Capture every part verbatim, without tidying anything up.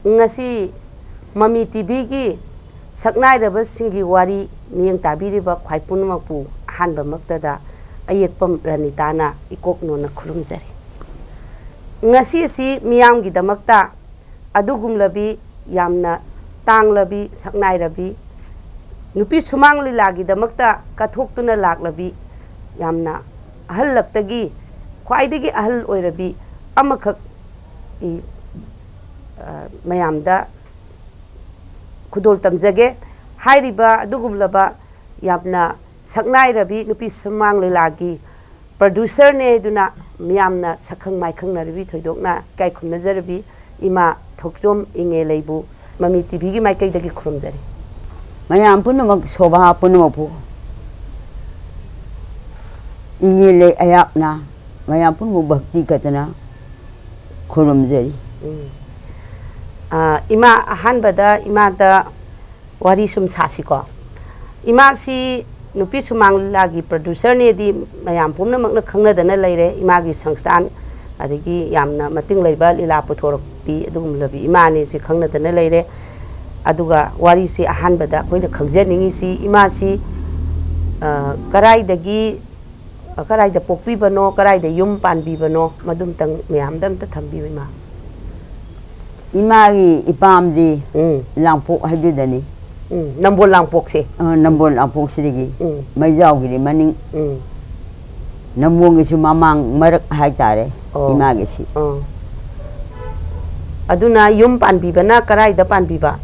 ꯉꯁꯤ ꯃꯃꯤ ꯇꯤꯚꯤꯒꯤ ꯁꯛꯅꯥꯏꯔꯕꯁꯤꯡꯒꯤ ꯋꯥꯔꯤ ꯃꯤꯠꯌꯦꯡ ꯇꯥꯕꯤꯔꯤꯕ ꯈ꯭ꯋꯥꯏ ꯄꯨꯝꯅꯃꯛꯄꯨ ꯑꯍꯥꯟꯕꯃꯛꯇꯗ ꯑꯌꯦꯛꯄꯝ ꯔꯅꯤꯇꯥꯅ ꯏꯀꯣꯛ ꯅꯣꯟꯅ ꯈꯨꯔꯨꯝꯖꯔꯤ꯫ ꯉꯁꯤ ꯑꯁꯤ ꯃꯤꯌꯥꯝꯒꯤꯗꯃꯛꯇ ꯑꯗꯨꯒꯨꯝꯂꯕꯤ, ꯌꯥꯝꯅ ꯇꯥꯡꯂꯕꯤ, ꯁꯛꯅꯥꯏꯔꯕꯤ, ꯅꯨꯄꯤ ꯁꯨꯃꯥꯡ ꯂꯤꯂꯥꯒꯤꯗꯃꯛꯇ ꯀꯠꯊꯣꯛꯇꯨꯅ ꯂꯥꯛꯂꯕꯤ, ꯌꯥꯝꯅ ꯑꯍꯜꯂꯛꯇꯒꯤ ꯈ꯭ꯋꯥꯏꯗꯒꯤ ꯑꯍꯜ ꯑꯣꯏꯔꯕꯤ ꯑꯃꯈꯛ ꯏ-, ꯑ, ꯃꯌꯥꯝꯗ ꯈꯨꯗꯣꯜ ꯇꯝꯖꯒꯦ꯫ ꯍꯥꯏꯔꯤꯕ ꯑꯗꯨꯒꯨꯝꯂꯕ ꯌꯥꯝꯅ ꯁꯛꯅꯥꯏꯔꯕꯤ ꯅꯨꯄꯤ ꯁꯨꯃꯥꯡ ꯂꯤꯂꯥꯒꯤ ꯄ꯭ꯔꯗ꯭ꯌꯨꯁꯔꯅꯦ ꯍꯥꯏꯗꯨꯅ ꯃꯤꯌꯥꯝꯅ ꯁꯛꯈꯪ ꯃꯥꯏꯈꯪꯅꯔꯕꯤ, ꯊꯣꯏꯗꯣꯛꯅ ꯏꯀꯥꯏ ꯈꯨꯝꯅꯖꯔꯕꯤ ꯏꯃꯥ ꯊꯣꯛꯆꯣꯝ ꯏꯉꯦꯂꯩꯕꯨ ꯃꯃꯤ ꯇꯤꯚꯤꯒꯤ ꯃꯥꯏꯀꯩꯗꯒꯤ ꯈꯨꯔꯨꯝꯖꯔꯤ꯫ ꯃꯌꯥꯝ ꯄꯨꯝꯅꯃꯛ, ꯁꯣꯚꯥ ꯄꯨꯝꯅꯃꯛꯄꯨ ꯏꯉꯦꯂꯩ ꯑꯩꯍꯥꯛꯅ ꯃꯌꯥꯝ ꯄꯨꯝꯅꯃꯛ ꯚꯛꯇꯤ ꯀꯠꯇꯅ ꯈꯨꯔꯨꯝꯖꯔꯤ꯫ ꯎꯝ꯫ ꯑ, ꯏꯃꯥ, ꯑꯍꯥꯟꯕꯗ ꯏꯃꯥꯗ ꯋꯥꯔꯤ ꯁꯨꯝ ꯁꯥꯁꯤꯀꯣ꯫ ꯏꯃꯥꯁꯤ ꯅꯨꯄꯤ ꯁꯨꯃꯥꯡ ꯂꯤꯂꯥꯒꯤ ꯄ꯭ꯔꯗ꯭ꯌꯨꯁꯔꯅꯦꯗꯤ ꯃꯌꯥꯝ ꯄꯨꯝꯅꯃꯛꯅ ꯈꯪꯅꯗꯅ ꯂꯩꯔꯦ꯫ ꯏꯃꯥꯒꯤ ꯁꯪꯁꯊꯥꯟ, ꯑꯗꯒꯤ ꯌꯥꯝꯅ ꯃꯇꯤꯡ ꯂꯩꯕ ꯂꯤꯂꯥ ꯄꯨꯊꯣꯔꯛꯄꯤ ꯑꯗꯨꯒꯨꯝꯂꯕꯤ ꯏꯃꯥꯅꯦꯁꯤ ꯈꯪꯅꯗꯅ ꯂꯩꯔꯦ꯫ ꯑꯗꯨꯒ ꯋꯥꯔꯤꯁꯤ ꯑꯍꯥꯟꯕꯗ ꯑꯩꯈꯣꯏꯅ ꯈꯪꯖꯅꯤꯡꯉꯤꯁꯤ, ꯏꯃꯥꯁꯤ, ꯑ, ꯀꯔꯥꯏꯗꯒꯤ, ꯀꯔꯥꯏꯗ ꯄꯣꯛꯄꯤꯕꯅꯣ, ꯀꯔꯥꯏꯗ ꯌꯨꯝ ꯄꯥꯟꯕꯤꯕꯅꯣ, ꯃꯗꯨꯝꯇꯪ ꯃꯌꯥꯝꯗ ꯑꯝꯇ ꯊꯝꯕꯤꯌꯨ, ꯏꯃꯥ꯫ ꯏꯃꯥꯒꯤ ꯏꯄꯥꯝꯗꯤ ꯎꯝ꯫ ꯂꯥꯡꯄꯣꯛ ꯍꯥꯏꯗꯨꯗꯅꯤ꯫ ꯎꯝ, ꯅꯝꯕꯣꯜ ꯂꯥꯡꯄꯣꯛꯁꯦ꯫ ꯑ, ꯅꯝꯕꯣꯜ ꯂꯥꯡꯄꯣꯛꯁꯤꯗꯒꯤ ꯎꯝ꯫ ꯃꯩꯖꯥꯎꯒꯤꯗꯤ ꯃꯅꯤꯡ꯫ ꯎꯝ꯫ ꯅꯝꯕꯣꯜꯒꯤꯁꯨ ꯃꯃꯥꯡ ꯃꯔꯛ ꯍꯥꯏꯇꯥꯔꯦ ꯑꯣ꯫ ꯏꯃꯥꯒꯤꯁꯤ꯫ ꯑꯣ꯫ ꯑꯗꯨꯅ ꯌꯨꯝ ꯄꯥꯟꯕꯤꯕꯅ ꯀꯔꯥꯏꯗ ꯄꯥꯟꯕꯤꯕ?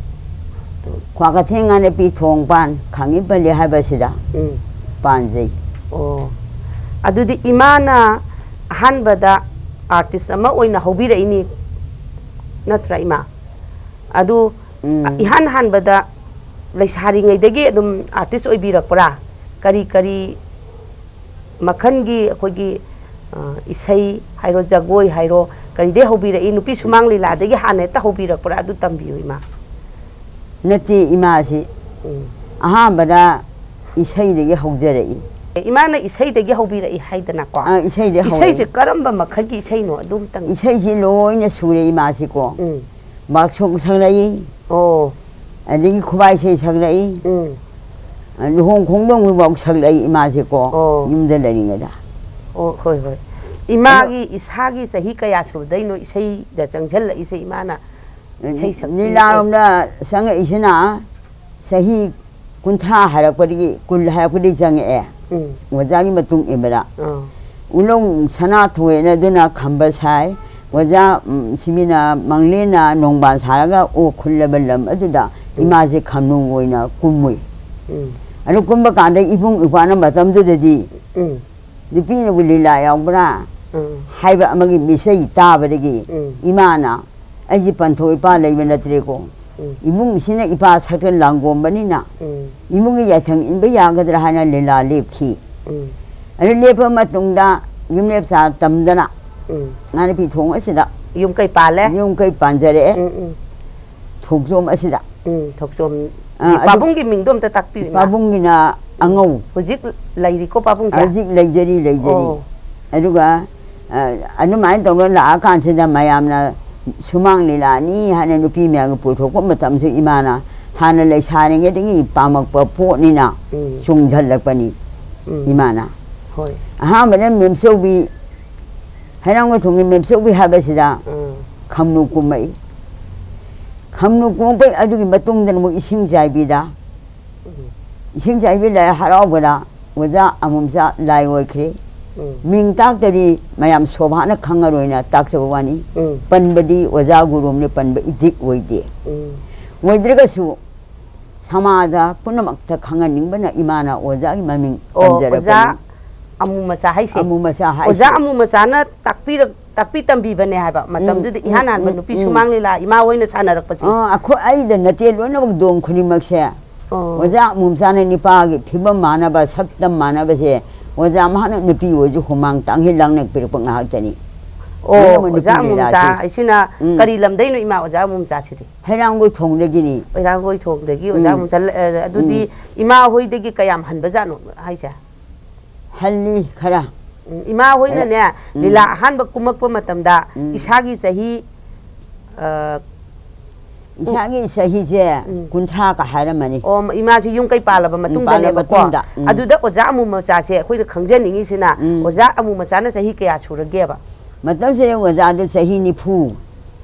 ꯀ꯭ꯋꯥꯀꯩꯊꯦꯜ ꯉꯥꯅꯦꯄꯤ ꯊꯣꯡ ꯄꯥꯟ ꯈꯥꯡꯉꯤꯄꯜꯂꯤ ꯍꯥꯏꯕꯁꯤꯗ ꯎꯝ꯫ ꯄꯥꯟꯖꯩ꯫ ꯑꯣ꯫ ꯑꯗꯨꯗꯤ ꯏꯃꯥꯅ ꯑꯍꯥꯟꯕꯗ ꯑꯥꯔꯇꯤꯁ ꯑꯃ ꯑꯣꯏꯅ ꯍꯧꯕꯤꯔꯛꯏꯅꯤ, ꯅꯠꯇ꯭ꯔꯥ ꯏꯃꯥ? ꯑꯗꯨ ꯎꯝ꯫ ꯏꯍꯥꯟ ꯍꯥꯟꯕꯗ ꯂꯩꯁꯥꯔꯤꯉꯩꯗꯒꯤ ꯑꯗꯨꯝ ꯑꯥꯔꯇꯤꯁ ꯑꯣꯏꯕꯤꯔꯛꯄ꯭ꯔꯥ? ꯀꯔꯤ ꯀꯔꯤ ꯃꯈꯜꯒꯤ ꯑꯩꯈꯣꯏꯒꯤ, ꯑ, ꯏꯁꯩ ꯍꯥꯏꯔꯣ, ꯖꯒꯣꯏ ꯍꯥꯏꯔꯣ, ꯀꯔꯤꯗꯩ ꯍꯧꯕꯤꯔꯛꯏ? ꯅꯨꯄꯤ ꯁꯨꯃꯥꯡ ꯂꯤꯂꯥꯗꯒꯤ ꯍꯥꯟꯅ ꯍꯦꯛꯇ ꯍꯧꯕꯤꯔꯛꯄ꯭ꯔꯥ? ꯑꯗꯨ ꯇꯝꯕꯤꯌꯨ, ꯏꯃꯥ꯫ ꯅꯠꯇꯦ, ꯏꯃꯥꯁꯤ ꯎꯝ꯫ ꯑꯍꯥꯟꯕꯗ ꯏꯁꯩꯗꯒꯤ ꯍꯧꯖꯔꯛꯏ꯫ ꯏꯃꯥꯅ ꯏꯁꯩꯗꯒꯤ ꯍꯧꯕꯤꯔꯛꯏ ꯍꯥꯏꯗꯅꯀꯣ꯫ ꯑ, ꯏꯁꯩꯗꯒꯤ ꯍꯧꯔꯛꯏ꯫ ꯏꯁꯩꯁꯦ ꯀꯔꯝꯕ ꯃꯈꯜꯒꯤ ꯏꯁꯩꯅꯣ? ꯑꯗꯨꯝꯇꯪ꯫ ꯏꯁꯩꯁꯤ ꯂꯣꯏꯅ ꯁꯨꯔꯦ, ꯏꯃꯥꯁꯤꯀꯣ꯫ ꯎꯝ꯫ ꯃꯥꯛꯁꯣꯛ ꯁꯛꯂꯛꯏ꯫ ꯑꯣ ꯑꯗꯒꯤ ꯈꯨꯕꯥꯏ ꯏꯁꯩ ꯁꯛꯂꯛꯏ꯫ ꯎꯝ ꯂꯨꯍꯣꯡ ꯈꯣꯡꯗꯣꯡꯕꯐꯥꯎ ꯁꯛꯂꯛꯏ ꯏꯃꯥꯁꯦꯀꯣ꯫ ꯑꯣ꯫ ꯌꯨꯝꯗ ꯂꯩꯔꯤꯉꯩꯗ꯫ ꯑꯣ ꯍꯣꯏ ꯍꯣꯏ꯫ ꯏꯃꯥꯒꯤ ꯏꯁꯥꯒꯤ ꯆꯍꯤ ꯀꯌꯥ ꯁꯨꯕꯗꯩꯅꯣ ꯏꯁꯩꯗ ꯆꯪꯁꯤꯜꯂꯛꯏꯁꯦ ꯏꯃꯥꯅ? ꯏꯁꯩ ꯁꯛꯄꯤ ꯂꯤꯂꯥꯔꯣꯝꯗ ꯆꯪꯉꯛꯏꯁꯤꯅ ꯆꯍꯤ ꯀꯨꯟꯊ꯭ꯔꯥ ꯍꯥꯏꯔꯛꯄꯗꯒꯤ, ꯀꯨꯟ ꯍꯥꯏꯔꯛꯄꯗꯒꯤ ꯆꯪꯉꯛꯑꯦ꯫ ꯎꯝ ꯑꯣꯖꯥꯒꯤ ꯃꯇꯨꯡ ꯏꯟꯕꯗ꯫ ꯑꯥ ꯎꯂꯧ ꯁꯅꯥꯊꯣꯏꯅ ꯑꯗꯨꯅ ꯈꯝꯕ ꯁꯥꯏ꯫ ꯑꯣꯖꯥ, ꯎꯝ, ꯁꯤꯃꯤꯅ ꯃꯪꯂꯦꯟꯅ ꯅꯣꯡꯕꯥꯟ ꯁꯥꯔꯒ ꯑꯣ ꯈꯨꯜꯂꯕ ꯂꯝ ꯑꯗꯨꯗ ꯏꯃꯥꯁꯦ ꯈꯝꯅꯨ ꯑꯣꯏꯅ ꯀꯨꯝꯃꯨꯏ꯫ ꯎꯝ ꯑꯗꯨ ꯀꯨꯝꯕ ꯀꯥꯟꯗ ꯏꯕꯨꯡ ꯏꯄ꯭ꯋꯥꯅ ꯃꯇꯝꯗꯨꯗꯗꯤ ꯎꯝ ꯅꯨꯄꯤꯅꯕꯨ ꯂꯤꯂꯥ ꯌꯥꯎꯕ꯭ꯔꯥ ꯎꯝ ꯍꯥꯏꯕ ꯑꯃꯒꯤ ꯃꯤꯁꯩ ꯇꯥꯕꯗꯒꯤ ꯎꯝ ꯏꯃꯥꯅ ꯑꯩꯁꯦ ꯄꯟꯊꯣꯛ ꯏꯄꯥ ꯂꯩꯕ ꯅꯠꯇ꯭ꯔꯦꯀꯣ꯫ ꯎꯝ ꯏꯕꯨꯡꯁꯤꯅ ꯏꯄꯥ ꯁꯛꯇ ꯂꯥꯡꯒꯣꯝꯕꯅꯤꯅ ꯎꯝ ꯏꯕꯨꯡꯒꯤ ꯌꯥꯏꯊꯪ ꯏꯟꯕ ꯌꯥꯒꯗ꯭ꯔꯥ ꯍꯥꯏꯅ ꯂꯤꯂꯥ ꯂꯦꯞꯈꯤ꯫ ꯎꯝ ꯑꯗꯨ ꯂꯦꯞꯄ ꯃꯇꯨꯡꯗ ꯌꯨꯝꯂꯦꯞꯆꯥ ꯇꯝꯗꯅ ꯎꯝ ꯉꯥꯅꯨꯄꯤ ꯊꯣꯡ ꯑꯁꯤꯗ ꯌꯨꯝ ꯀꯩ ꯄꯥꯜꯂꯦ? ꯌꯨꯝ ꯀꯩ ꯄꯥꯟꯖꯔꯛꯑꯦ꯫ ꯎꯝ ꯎꯝ ꯊꯣꯡꯖꯣꯝ ꯑꯁꯤꯗ꯫ ꯎꯝ ꯊꯣꯛꯆꯣꯝ꯫ ꯑꯥ, ꯑꯗꯨ ꯄꯥꯕꯨꯡꯒꯤ ꯃꯤꯡꯗꯣ ꯑꯝꯇ ꯇꯥꯛꯄꯤꯌꯨ ꯏꯃꯥ꯫ ꯄꯥꯕꯨꯡꯒꯤꯅ ꯑꯉꯧ꯫ ꯍꯧꯖꯤꯛ ꯂꯩꯔꯤꯀꯣ ꯄꯥꯕꯨꯡꯁꯦ? ꯍꯧꯖꯤꯛ ꯂꯩꯖꯔꯤ, ꯂꯩꯖꯔꯤ꯫ ꯑꯣ꯫ ꯑꯗꯨꯒ ꯑ, ꯑꯗꯨꯃꯥꯏꯅ ꯇꯧꯅ ꯂꯥꯛꯑꯀꯥꯟꯁꯤꯗ ꯃꯌꯥꯝꯅ ꯁꯨꯃꯥꯡ ꯂꯤꯂꯥꯅꯤ ꯍꯥꯏꯅ ꯅꯨꯄꯤ ꯃꯌꯥꯝꯒꯤ ꯄꯨꯊꯣꯛꯄ ꯃꯇꯝꯁꯨ ꯏꯃꯥꯅ ꯍꯥꯟꯅ ꯂꯩꯁꯥꯔꯤꯉꯩꯗꯒꯤ ꯄꯥꯝꯃꯛꯄ ꯄꯣꯠꯅꯤꯅ ꯎꯝ ꯆꯣꯡꯁꯤꯜꯂꯛꯄꯅꯤ꯫ ꯎꯝ ꯏꯃꯥꯅ ꯍꯣꯏ꯫ ꯑꯍꯥꯟꯕꯗ ꯃꯦꯝꯆꯧꯕꯤ, ꯍꯩꯔꯥꯡꯒꯣꯏ ꯊꯣꯡꯒꯤ ꯃꯦꯝꯆꯧꯕꯤ ꯍꯥꯏꯕꯁꯤꯗ ꯎꯝ ꯈꯝꯅꯨ ꯀꯨꯝꯃꯛꯏ꯫ ꯈꯝꯅꯨ ꯀꯨꯝꯃꯛꯄꯩ ꯑꯗꯨꯒꯤ ꯃꯇꯨꯡꯗꯅ ꯑꯃꯨꯛ ꯏꯁꯤꯡ ꯆꯥꯏꯕꯤꯗ, ꯎꯝ ꯏꯁꯤꯡ ꯆꯥꯏꯕꯤ ꯂꯥꯏ ꯍꯔꯥꯎꯕꯗ ꯑꯣꯖꯥ ꯑꯃꯣꯝꯆꯥ ꯂꯥꯏ ꯑꯣꯏꯈ꯭ꯔꯦ꯫ ꯎꯝ ꯃꯤꯡ ꯇꯥꯛꯇ꯭ꯔꯗꯤ ꯃꯌꯥꯝ ꯁꯣꯚꯥꯅ ꯈꯪꯉꯔꯣꯏꯅ ꯇꯥꯛꯆꯕ ꯋꯥꯅꯤ꯫ ꯎꯝ ꯄꯟꯕꯗꯤ ꯑꯣꯖꯥ ꯒꯨꯔꯨ ꯑꯃꯅ ꯄꯟꯕ ꯏꯗꯤꯛ ꯑꯣꯏꯗꯦ꯫ ꯎꯝ ꯑꯣꯏꯗ꯭ꯔꯒꯁꯨ ꯁꯃꯥꯖ ꯄꯨꯝꯅꯃꯛꯇ ꯈꯪꯍꯟꯅꯤꯡꯕꯅ ꯏꯃꯥꯅ ꯑꯣꯖꯥꯒꯤ ꯃꯃꯤꯡ ꯑꯣ ꯄꯟꯖꯔꯛꯄꯅꯤ꯫ ꯑꯣꯖꯥ ꯑꯃꯨ ꯃꯆꯥ ꯍꯥꯏꯁꯦ꯫ ꯑꯃꯨ ꯃꯆꯥ ꯍꯥꯏꯁꯦ꯫ ꯑꯣꯖꯥ ꯑꯃꯨ ꯃꯆꯥꯅ ꯇꯥꯛꯄꯤꯔꯛ ꯇꯥꯛꯄꯤ ꯇꯝꯕꯤꯕꯅꯦ ꯍꯥꯏꯕ꯫ ꯃꯇꯝꯗꯨꯗ ꯎꯝ, ꯏꯍꯥꯟ ꯍꯥꯟꯕ ꯎꯝ, ꯅꯨꯄꯤ ꯎꯝ꯫ ꯁꯨꯃꯥꯡ ꯂꯤꯂꯥ ꯏꯃꯥ ꯍꯣꯏꯅ ꯁꯥꯟꯅꯔꯛꯄꯁꯦ꯫ ꯑꯥ, ꯑꯩꯈꯣꯏ, ꯑꯩꯗ ꯅꯠꯇꯦ, ꯂꯣꯏꯅꯃꯛ ꯗꯣꯟ ꯈꯨꯗꯤꯡꯃꯛꯁꯦ꯫ ꯑꯣ꯫ ꯑꯣꯖꯥ ꯑꯃꯨꯝꯆꯥꯅ ꯅꯤꯄꯥꯒꯤ ꯐꯤꯕꯝ ꯃꯥꯟꯅꯕ, ꯁꯛꯇꯝ ꯃꯥꯟꯅꯕꯁꯦ, ꯑꯣꯖꯥ ꯃꯍꯥꯛꯅ ꯅꯨꯄꯤ ꯑꯣꯏꯔꯁꯨ ꯍꯨꯃꯥꯡ ꯇꯥꯡꯍꯦ ꯂꯥꯡꯅ ꯄꯤꯔꯛꯄ ꯉꯥꯏꯍꯥꯛꯇꯅꯤ꯫ ꯑꯣ ꯂꯣꯏꯅꯃꯛ ꯑꯣꯖꯥ ꯅꯨꯄꯤ ꯑꯃꯨ ꯃꯆꯥ ꯂꯤꯂꯥꯁꯤ꯫ ꯍꯥꯏꯁꯤꯅ ꯎꯝ꯫ ꯀꯔꯤ ꯂꯝꯗꯩꯅꯣ ꯏꯃꯥ ꯑꯣꯖꯥ ꯑꯃꯨ ꯃꯆꯥꯁꯤꯗꯤ? ꯍꯩꯔꯥꯡꯒꯣꯏ ꯊꯣꯡꯗꯒꯤꯅꯤ꯫ ꯏꯔꯥꯡꯒꯣꯏ ꯊꯣꯡꯗꯒꯤ ꯑꯣꯖꯥ ꯎꯝ꯫ ꯑꯃꯨ ꯆꯠꯂ-, ꯑ, ꯑꯗꯨꯗꯤ ꯏꯃꯥ ꯍꯣꯏꯗꯒꯤ ꯀꯌꯥꯝ ꯍꯟꯕꯖꯥꯠꯅꯣ ꯍꯥꯏꯁꯦ? ꯍꯜꯂꯤ ꯈꯔ꯫ ꯎꯝ, ꯏꯃꯥ ꯍꯣꯏꯅꯅꯦ ꯎꯝ꯫ ꯂꯤꯂꯥ ꯑꯍꯥꯟꯕ ꯀꯨꯝꯃꯛꯄ ꯃꯇꯝꯗ ꯎꯝ꯫ ꯏꯁꯥꯒꯤ ꯆꯍꯤ ꯑ, ꯏꯁꯥꯒꯤ ꯆꯍꯤꯁꯦ ꯎꯝ꯫ ꯀꯨꯟꯊ꯭ꯔꯥꯒ ꯍꯥꯏꯔꯝꯃꯅꯤ꯫ ꯑꯣ, ꯏꯃꯥꯁꯤ ꯌꯨꯝ ꯀꯩ ꯄꯥꯜꯂꯕ ꯎꯝ, ꯄꯥꯜꯂ ꯃꯇꯨꯡꯗꯅꯦꯕꯀꯣ꯫ ꯃꯇꯨꯡꯗ, ꯎꯝ꯫ ꯑꯗꯨꯗ ꯑꯣꯖꯥ ꯑꯃꯨ ꯃꯆꯥꯁꯦ ꯑꯩꯈꯣꯏꯅ ꯈꯪꯖꯅꯤꯡꯉꯤꯁꯤꯅ, ꯎꯝ꯫ ꯑꯣꯖꯥ ꯑꯃꯨ ꯃꯆꯥꯅ ꯆꯍꯤ ꯀꯌꯥ ꯁꯨꯔꯒꯦꯕ? ꯃꯇꯝꯁꯤꯗ ꯑꯣꯖꯥꯗꯣ ꯆꯍꯤ ꯅꯤꯐꯨ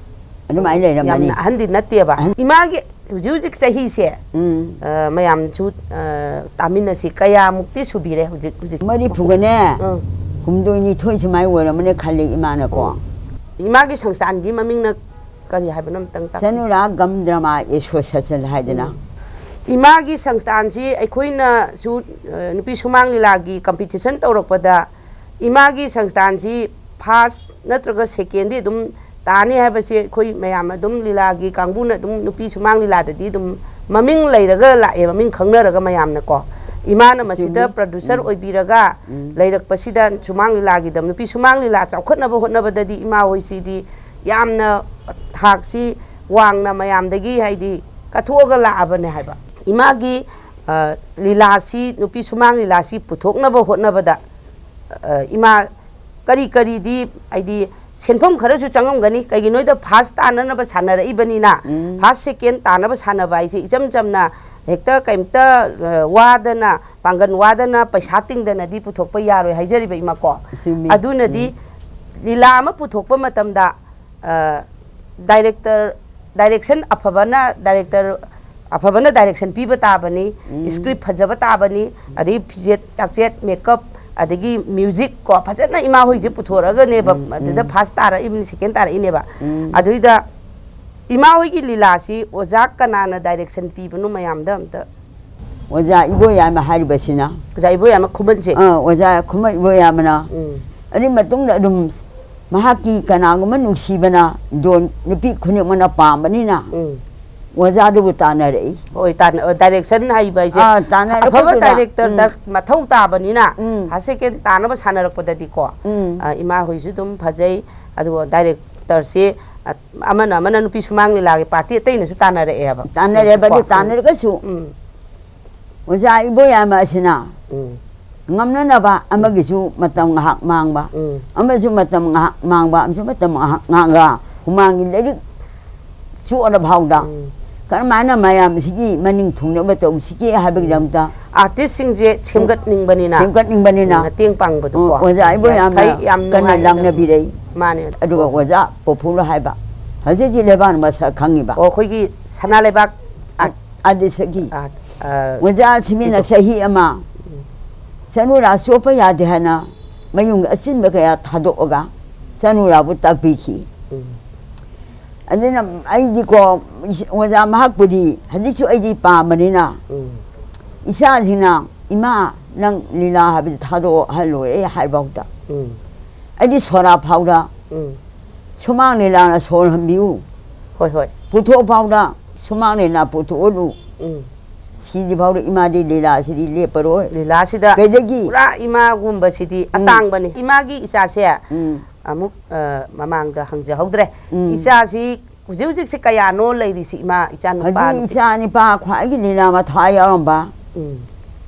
ꯑꯗꯨꯃꯥꯏꯅ ꯂꯩꯔꯝꯃꯅꯤ꯫ ꯌꯥꯝꯅ ꯑꯍꯟꯗꯤ ꯅꯠꯇꯦꯕ꯫ ꯑꯍꯟ ꯏꯃꯥꯒꯤ ꯍꯧꯖꯤꯛ ꯍꯧꯖꯤꯛ ꯆꯍꯤꯁꯦ, ꯎꯝ꯫ ꯑ, ꯃꯌꯥꯝꯁꯨ, ꯑ, ꯇꯥꯃꯤꯟꯅꯁꯤ, ꯀꯌꯥꯃꯨꯛꯇꯤ ꯁꯨꯕꯤꯔꯦ ꯍꯧꯖꯤꯛ ꯍꯧꯖꯤꯛ? ꯃꯔꯤꯐꯨꯒꯅꯦ, ꯎꯝ꯫ ꯍꯨꯝꯗꯣꯏ ꯅꯤꯊꯣꯏ ꯁꯨꯃꯥꯏꯅ ꯑꯣꯏꯔꯝꯃꯅꯤ ꯈꯜꯂꯤ ꯏꯃꯥꯅꯀꯣ꯫ ꯎꯝ꯫ ꯏꯃꯥꯒꯤ ꯁꯪꯁꯊꯥꯟꯒꯤ ꯃꯃꯤꯡꯅ ꯀꯔꯤ ꯍꯥꯏꯕꯅꯣ ꯑꯝꯇꯪ ꯇꯥꯛꯄꯤꯌꯨ꯫ ꯆꯅꯨꯔꯥ ꯒꯝ ꯗ꯭ꯔꯃꯥ ꯑꯦꯁꯣꯁꯤꯌꯦꯁꯟ ꯍꯥꯏꯗꯅ꯫ ꯎꯝ꯫ ꯏꯃꯥꯒꯤ ꯁꯪꯁꯊꯥꯟꯁꯤ ꯑꯩꯈꯣꯏꯅꯁꯨ, ꯑ, ꯅꯨꯄꯤ ꯁꯨꯃꯥꯡ ꯂꯤꯂꯥꯒꯤ ꯀꯝꯄꯤꯇꯤꯁꯟ ꯇꯧꯔꯛꯄꯗ ꯏꯃꯥꯒꯤ ꯁꯪꯁꯊꯥꯟꯁꯤ ꯐꯥꯔꯁ ꯅꯠꯇ꯭ꯔꯒ ꯁꯦꯀꯦꯟꯗꯤ ꯑꯗꯨꯝ ꯇꯥꯅꯤ ꯍꯥꯏꯕꯁꯤ ꯑꯩꯈꯣꯏ ꯃꯌꯥꯝ ꯑꯗꯨꯝ ꯂꯤꯂꯥꯒꯤ ꯀꯥꯡꯕꯨꯅ ꯑꯗꯨꯝ ꯅꯨꯄꯤ ꯁꯨꯃꯥꯡ ꯂꯤꯂꯥꯗꯗꯤ ꯑꯗꯨꯝ ꯃꯃꯤꯡ ꯂꯩꯔꯒ ꯂꯥꯛꯑꯦ, ꯃꯃꯤꯡ ꯈꯪꯅꯔꯒ ꯃꯌꯥꯝꯅꯀꯣ꯫ ꯏꯃꯥꯅ ꯃꯁꯤꯗ ꯆꯨꯝꯃꯤ꯫ ꯄ꯭ꯔꯗ꯭ꯌꯨꯁꯔ ꯎꯝ꯫ ꯑꯣꯏꯕꯤꯔꯒ ꯎꯝ꯫ ꯂꯩꯔꯛꯄꯁꯤꯗ ꯁꯨꯃꯥꯡ ꯂꯤꯂꯥꯒꯤꯗ ꯅꯨꯄꯤ ꯁꯨꯃꯥꯡ ꯂꯤꯂꯥ ꯆꯥꯎꯈꯠꯅꯕ ꯍꯣꯠꯅꯕꯗꯗꯤ ꯏꯃꯥ ꯍꯣꯏꯁꯤꯗꯤ ꯌꯥꯝꯅ ꯊꯥꯛꯁꯤ ꯋꯥꯡꯅ ꯃꯌꯥꯝꯗꯒꯤ ꯍꯥꯏꯗꯤ ꯀꯠꯊꯣꯛꯑꯒ ꯂꯥꯛꯑꯕꯅꯦ ꯍꯥꯏꯕ꯫ ꯏꯃꯥꯒꯤ, ꯑ, ꯂꯤꯂꯥꯁꯤ, ꯅꯨꯄꯤ ꯁꯨꯃꯥꯡ ꯂꯤꯂꯥꯁꯤ ꯄꯨꯊꯣꯛꯅꯕ ꯍꯣꯠꯅꯕꯗ, ꯑ, ꯏꯃꯥ ꯀꯔꯤ ꯀꯔꯤꯗꯤ ꯍꯥꯏꯗꯤ ꯁꯦꯟꯐꯝ ꯈꯔꯁꯨ ꯆꯪꯉꯝꯒꯅꯤ꯫ ꯀꯩꯒꯤꯅꯣꯗ ꯐꯥꯔꯁ ꯇꯥꯅꯅꯕ ꯁꯥꯟꯅꯔꯛꯏꯕꯅꯤꯅ, ꯎꯝ꯫ ꯐꯥꯔꯁ ꯁꯦꯀꯦꯟ ꯇꯥꯅꯕ ꯁꯥꯟꯅꯕ ꯍꯥꯏꯁꯦ ꯏꯆꯝ ꯆꯝꯅ ꯍꯦꯛꯇ ꯀꯩꯝꯇ, ꯑ, ꯋꯥꯗꯅ, ꯄꯥꯡꯒꯜ ꯋꯥꯗꯅ, ꯄꯩꯁꯥ ꯇꯤꯡꯗꯅꯗꯤ ꯄꯨꯊꯣꯛꯄ ꯌꯥꯔꯣꯏ ꯍꯥꯏꯖꯔꯤꯕ ꯏꯃꯥꯀꯣ꯫ ꯆꯨꯝꯃꯤ꯫ ꯑꯗꯨꯅꯗꯤ ꯎꯝ꯫ ꯂꯤꯂꯥ ꯑꯃ ꯄꯨꯊꯣꯛꯄ ꯃꯇꯝꯗ, ꯑ, ꯗꯥꯏꯔꯦꯛꯇꯔ, ꯗꯥꯏꯔꯦꯛꯁꯟ ꯑꯐꯕꯅ ꯗꯥꯏꯔꯦꯛꯇꯔ ꯑꯐꯕꯅ ꯗꯥꯏꯔꯦꯛꯁꯟ ꯄꯤꯕ ꯇꯥꯕꯅꯤ, ꯎꯝ꯫ ꯁ꯭ꯀ꯭ꯔꯤꯞ ꯐꯖꯕ ꯇꯥꯕꯅꯤ, ꯑꯗꯒꯤ ꯐꯤꯖꯦꯠ ꯆꯥꯛꯆꯦꯠ, ꯃꯦꯀꯞ, ꯑꯗꯒꯤ ꯃ꯭ꯌꯨꯖꯤꯛ ꯀꯣ, ꯐꯖꯅ ꯏꯃꯥ ꯍꯣꯏꯁꯦ ꯄꯨꯊꯣꯔꯛꯑꯒꯅꯦꯕ ꯎꯝ, ꯑꯗꯨꯗ ꯎꯝ꯫ ꯐꯥꯔꯁ ꯇꯥꯔꯛꯏꯕꯅꯤ, ꯁꯦꯀꯦꯟ ꯇꯥꯔꯛꯏꯅꯦꯕ꯫ ꯎꯝ꯫ ꯑꯗꯨꯏꯗ ꯏꯃꯥ ꯍꯣꯏꯒꯤ ꯂꯤꯂꯥꯁꯤ ꯑꯣꯖꯥ ꯀꯅꯥꯅ ꯗꯥꯏꯔꯦꯛꯁꯟ ꯄꯤꯕꯅꯣ ꯃꯌꯥꯝꯗ ꯑꯝꯇ? ꯑꯣꯖꯥ ꯏꯕꯣꯌꯥꯏꯃ ꯍꯥꯏꯔꯤꯕꯁꯤꯅ꯫ ꯑꯣꯖꯥ ꯏꯕꯣꯌꯥꯏꯃ ꯈꯨꯃꯟꯁꯦ꯫ ꯑꯥ, ꯑꯣꯖꯥ ꯈꯨꯃꯟ ꯏꯕꯣꯌꯥꯏꯃꯅ꯫ ꯎꯝ꯫ ꯑꯗꯨꯒꯤ ꯃꯇꯨꯡꯗ ꯑꯗꯨꯝ ꯃꯍꯥꯛꯀꯤ ꯀꯅꯥꯒꯨꯝꯕ ꯅꯨꯡꯁꯤꯕꯅ ꯗꯣꯟ ꯅꯨꯄꯤ ꯈꯨꯗꯤꯡꯃꯛꯅ ꯄꯥꯝꯕꯅꯤꯅ ꯎꯝ꯫ ꯑꯣꯖꯥꯗꯨꯕꯨ ꯇꯥꯟꯅꯔꯛꯏ꯫ ꯍꯣꯏ, ꯇꯥꯟꯅ-, ꯑꯣ, ꯗꯥꯏꯔꯦꯛꯁꯟ ꯍꯩꯕ ꯍꯥꯏꯁꯦ ꯑꯥ, ꯇꯥꯟꯅꯔꯛꯄꯗꯨꯗ, ꯑꯐꯕ ꯗꯥꯏꯔꯦꯛꯇꯔꯗ ꯎꯝ꯫ ꯃꯊꯧ ꯇꯥꯕꯅꯤꯅ ꯎꯝ꯫ ꯐꯥꯔꯁ ꯁꯦꯀꯦꯟ ꯇꯥꯅꯕ ꯁꯥꯟꯅꯔꯛꯄꯗꯗꯤꯀꯣ, ꯎꯝ꯫ ꯑ, ꯏꯃꯥ ꯍꯣꯏꯁꯨ ꯑꯗꯨꯝ ꯐꯖꯩ, ꯑꯗꯨꯒ ꯗꯥꯏꯔꯦꯛꯇꯔꯁꯦ, ꯑ, ꯑꯃꯅ ꯑꯃꯅ ꯅꯨꯄꯤ ꯁꯨꯃꯥꯡ ꯂꯤꯂꯥꯒꯤ ꯄꯥꯔꯇꯤ ꯑꯇꯩꯅꯁꯨ ꯇꯥꯟꯅꯔꯛꯑꯦꯕ꯫ ꯇꯥꯟꯅꯔꯦꯕ, ꯑꯗꯨ ꯀꯣ? ꯎꯝ꯫ ꯇꯥꯟꯅꯔꯒꯁꯨ ꯎꯝ꯫ ꯑꯣꯖꯥ ꯏꯕꯣꯌꯥꯏꯃ ꯑꯁꯤꯅ ꯎꯝ꯫ ꯉꯝꯅꯅꯕ ꯑꯃꯒꯤꯁꯨ ꯃꯇꯝ ꯉꯥꯏꯍꯥꯛ ꯃꯥꯡꯕ, ꯎꯝ꯫ ꯑꯃꯁꯨ ꯃꯇꯝ ꯉꯥꯏꯍꯥꯛ ꯃꯥꯡꯕ, ꯑꯃꯁꯨ ꯃꯇꯝ ꯉꯥꯏꯍꯥꯛ ꯃꯥꯡꯕ, ꯍꯨꯃꯥꯡꯒꯤ ꯂꯥꯏꯔꯤꯛ ꯆꯣꯠꯂ ꯐꯥꯎꯗ ꯎꯝ꯫ ꯀꯔꯝꯍꯥꯏꯅ ꯃꯌꯥꯝꯁꯤꯒꯤ ꯃꯅꯤꯡ ꯊꯨꯡꯅꯕ ꯇꯧꯁꯤꯒꯦ ꯍꯥꯏꯕꯒꯤꯗꯃꯛꯇ ꯑꯥꯔꯇꯤꯁ꯭ꯠꯁꯤꯡꯁꯦ ꯁꯦꯝꯒꯠꯅꯤꯡꯕꯅꯤꯅ ꯁꯦꯝꯒꯠꯅꯤꯡꯕꯅꯤꯅ ꯃꯇꯦꯡ ꯄꯥꯡꯕꯗꯣꯀꯣ꯫ ꯑꯣ, ꯑꯣꯖꯥ ꯑꯩꯕꯨ ꯌꯥꯝꯅ ꯐꯩ, ꯌꯥꯝ ꯀꯟꯅ ꯅꯨꯡꯉꯥꯏ꯫ ꯂꯥꯡꯅꯕꯤꯔꯛꯏ꯫ ꯃꯥꯅꯦ꯫ ꯑꯗꯨꯒ ꯑꯣꯖꯥ ꯄꯣꯐꯨꯅ ꯍꯥꯏꯕ, ꯍꯧꯖꯤꯛ ꯍꯧꯖꯤꯛ ꯂꯩꯕꯥꯛꯅ ꯃꯁꯛ ꯈꯪꯉꯤꯕ꯫ ꯑꯣ, ꯑꯩꯈꯣꯏꯒꯤ ꯁꯅꯥ ꯂꯩꯕꯥꯛ ꯑꯥꯔꯠ ꯑꯗꯨꯗꯒꯤ ꯑꯥꯔꯠ, ꯑ, ꯑꯣꯖꯥ ꯁꯤꯃꯤꯅ ꯏꯕꯣ- ꯆꯍꯤ ꯑꯃ ꯆꯅꯨꯔꯥ ꯆꯣꯞꯄ ꯌꯥꯗꯦ ꯍꯥꯏꯅ ꯃꯌꯨꯝꯒꯤ ꯑꯆꯤꯟꯕ ꯀꯌꯥ ꯊꯥꯗꯣꯛꯑꯒ ꯆꯅꯨꯔꯥꯕꯨ ꯇꯥꯛꯄꯤꯈꯤ꯫ ꯎꯝ꯫ ꯑꯗꯨꯅ ꯑꯩꯗꯤꯀꯣ, ꯑꯣꯖꯥ ꯃꯍꯥꯛꯄꯨꯗꯤ ꯍꯧꯖꯤꯛꯁꯨ ꯑꯩꯗꯤ ꯄꯥꯝꯕꯅꯤꯅ, ꯎꯝ꯫ ꯏꯆꯥꯁꯤꯡꯅ, "ꯏꯃꯥ, ꯅꯪ ꯂꯤꯂꯥ ꯍꯥꯏꯕꯁꯤ ꯊꯥꯗꯣꯛꯑꯣ ꯍꯥꯏ ꯂꯣꯏꯔꯦ" ꯍꯥꯏꯕꯐꯥꯎꯗ ꯎꯝ꯫ ꯑꯩꯗꯤ ꯁꯣꯔꯥ ꯐꯥꯎꯗ ꯎꯝ꯫ ꯁꯨꯃꯥꯡ ꯂꯤꯂꯥꯅ ꯁꯣꯔ ꯍꯟꯕꯤꯌꯨ, ꯍꯣꯏ, ꯍꯣꯏ꯫ ꯄꯨꯊꯣꯛ ꯐꯥꯎꯗ ꯁꯨꯃꯥꯡ ꯂꯤꯂꯥ ꯄꯨꯊꯣꯛꯑꯣ꯫ ꯎꯝ꯫ ꯁꯤꯗꯤ ꯐꯥꯎꯗ ꯏꯃꯥꯗꯤ ꯂꯤꯂꯥꯁꯤꯗꯤ ꯂꯦꯞꯄꯔꯣꯏ꯫ ꯂꯤꯂꯥꯁꯤꯗ ꯀꯩꯗꯒꯤ? ꯄꯨꯔꯥ ꯏꯃꯥꯒꯨꯝꯕꯁꯤꯗꯤ ꯑꯇꯥꯡꯕꯅꯤ꯫ ꯏꯃꯥꯒꯤ ꯏꯆꯥꯁꯦ ꯎꯝ꯫ ꯑꯃꯨꯛ, ꯑ, ꯃꯃꯥꯡꯗ ꯍꯪꯖꯍꯧꯗ꯭ꯔꯦ꯫ ꯎꯝ꯫ ꯏꯆꯥꯁꯤ ꯍꯧꯖꯤꯛ ꯍꯧꯖꯤꯛꯁꯦ ꯀꯌꯥꯅꯣ ꯂꯩꯔꯤꯁꯤ, ꯏꯃꯥ, ꯏꯆꯥ ꯅꯨꯄꯥ ꯍꯧꯖꯤꯛ ꯅꯨꯄꯤ? ꯏꯆꯥ ꯅꯤꯄꯥ ꯈ꯭ꯋꯥꯏꯒꯤ ꯂꯤꯂꯥ ꯃꯊ꯭ꯋꯥꯏ ꯌꯥꯎꯔꯝꯕ ꯎꯝ꯫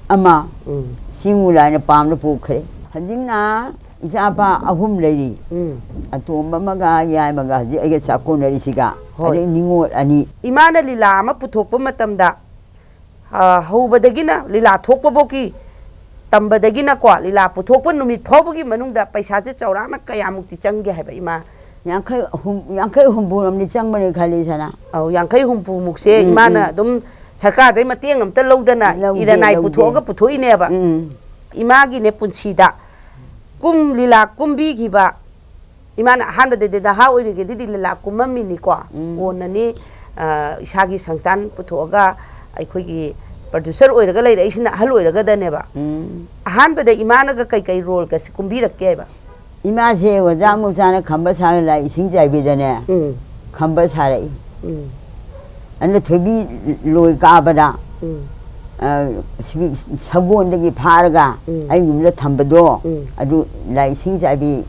ꯑꯃ ꯎꯝ꯫ ꯁꯤꯡꯉꯨ ꯂꯥꯏꯅ ꯄꯥꯝꯅ ꯄꯨꯈ꯭ꯔꯦ꯫ ꯍꯧꯖꯤꯛꯅ ꯏꯆꯥꯄꯥ ꯑꯍꯨꯝ ꯂꯩꯔꯤ꯫ ꯎꯝ꯫ ꯑꯇꯣꯝꯕ ꯑꯃꯒ ꯌꯥꯏꯃꯒ ꯍꯧꯖꯤꯛ ꯑꯩꯒ ꯆꯥꯛꯀꯣꯟꯅꯔꯤꯁꯤꯒ꯫ ꯍꯣꯏ꯫ ꯑꯗꯩ ꯅꯤꯉꯣꯜ ꯑꯅꯤ꯫ ꯏꯃꯥꯅ ꯂꯤꯂꯥ ꯑꯃ ꯄꯨꯊꯣꯛꯄ ꯃꯇꯝꯗ, ꯑ, ꯍꯧꯕꯗꯒꯤꯅ ꯂꯤꯂꯥ ꯊꯣꯛꯄꯐꯧꯒꯤ ꯇꯝꯕꯗꯒꯤꯅꯀꯣ, ꯂꯤꯂꯥ ꯄꯨꯊꯣꯛꯄ ꯅꯨꯃꯤꯠ ꯐꯥꯎꯕꯒꯤ ꯃꯅꯨꯡꯗ ꯄꯩꯁꯥꯁꯦ ꯆꯥꯎꯔꯥꯛꯅ ꯀꯌꯥꯃꯨꯛꯇꯤ ꯆꯪꯒꯦ ꯍꯥꯏꯕ, ꯏꯃꯥ? ꯌꯥꯡꯈꯩ ꯑꯍꯨꯝ, ꯌꯥꯡꯈꯩ ꯍꯨꯝꯐꯨꯔꯣꯝꯗꯤ ꯆꯪꯕꯅꯤ ꯈꯜꯂꯤ, ꯁꯅꯥ꯫ ꯑꯧ, ꯌꯥꯡꯈꯩ ꯍꯨꯝꯐꯨꯃꯨꯛꯁꯦ ꯎꯝ, ꯏꯃꯥꯅ ꯎꯝ꯫ ꯑꯗꯨꯝ ꯁꯔꯀꯥꯔꯗꯩ ꯃꯇꯦꯡ ꯑꯝꯇ ꯂꯧꯗꯅ ꯂꯧꯗꯦ, ꯏꯔꯅꯥꯏ ꯂꯧꯗꯦ꯫ ꯄꯨꯊꯣꯛꯑꯒ ꯄꯨꯊꯣꯛꯏꯅꯦꯕ꯫ ꯎꯝ꯫ ꯏꯃꯥꯒꯤꯅꯦ ꯄꯨꯟꯁꯤꯗ ꯀꯨꯝ ꯂꯤꯂꯥ ꯀꯨꯝꯕꯤꯈꯤꯕ, ꯏꯃꯥꯅ ꯑꯍꯥꯟꯕꯗꯗꯤ ꯅꯍꯥ ꯑꯣꯏꯔꯤꯉꯩꯗꯗꯤ ꯂꯤꯂꯥ ꯀꯨꯝꯃꯝꯃꯤꯅꯤꯀꯣ꯫ ꯎꯝ꯫ ꯀꯣꯟꯅꯅꯤ, ꯑ, ꯏꯁꯥꯒꯤ ꯁꯪꯁꯊꯥꯟ ꯄꯨꯊꯣꯛꯑꯒ ꯑꯩꯈꯣꯏꯒꯤ producer ꯑꯣꯏꯔꯒ ꯂꯩꯔꯛꯏꯁꯤꯅ ꯑꯍꯜ ꯑꯣꯏꯔꯒꯗꯅꯦꯕ꯫ ꯎꯝ꯫ ꯑꯍꯥꯟꯕꯗ ꯏꯃꯥꯅꯒ ꯀꯩꯀꯩ roleꯒꯁꯦ ꯀꯨꯝꯕꯤꯔꯛꯀꯦꯕ? ꯏꯃꯥꯁꯦ ꯑꯣꯖꯥ ꯃꯨꯛꯆꯥꯅ ꯈꯝꯕ ꯁꯥꯔ ꯂꯥꯏ ꯏꯁꯤꯡ ꯆꯥꯏꯕꯤꯗꯅꯦ꯫ ꯎꯝ꯫ ꯈꯝꯕ ꯁꯥꯔꯛꯏ꯫ ꯎꯝ꯫ ꯑꯗꯨꯅ ꯊꯣꯏꯕꯤ ꯂꯣꯏ ꯀꯥꯕꯗ, ꯎꯝ꯫ ꯑ, ꯁꯤꯕꯤ-, ꯁꯒꯣꯜꯗꯒꯤ ꯐꯥꯔꯒ ꯎꯝ꯫ ꯑꯩ ꯌꯨꯝꯗ ꯊꯝꯕꯗꯣ, ꯎꯝ꯫ ꯑꯗꯨ ꯂꯥꯏ ꯏꯁꯤꯡ ꯆꯥꯏꯕꯤ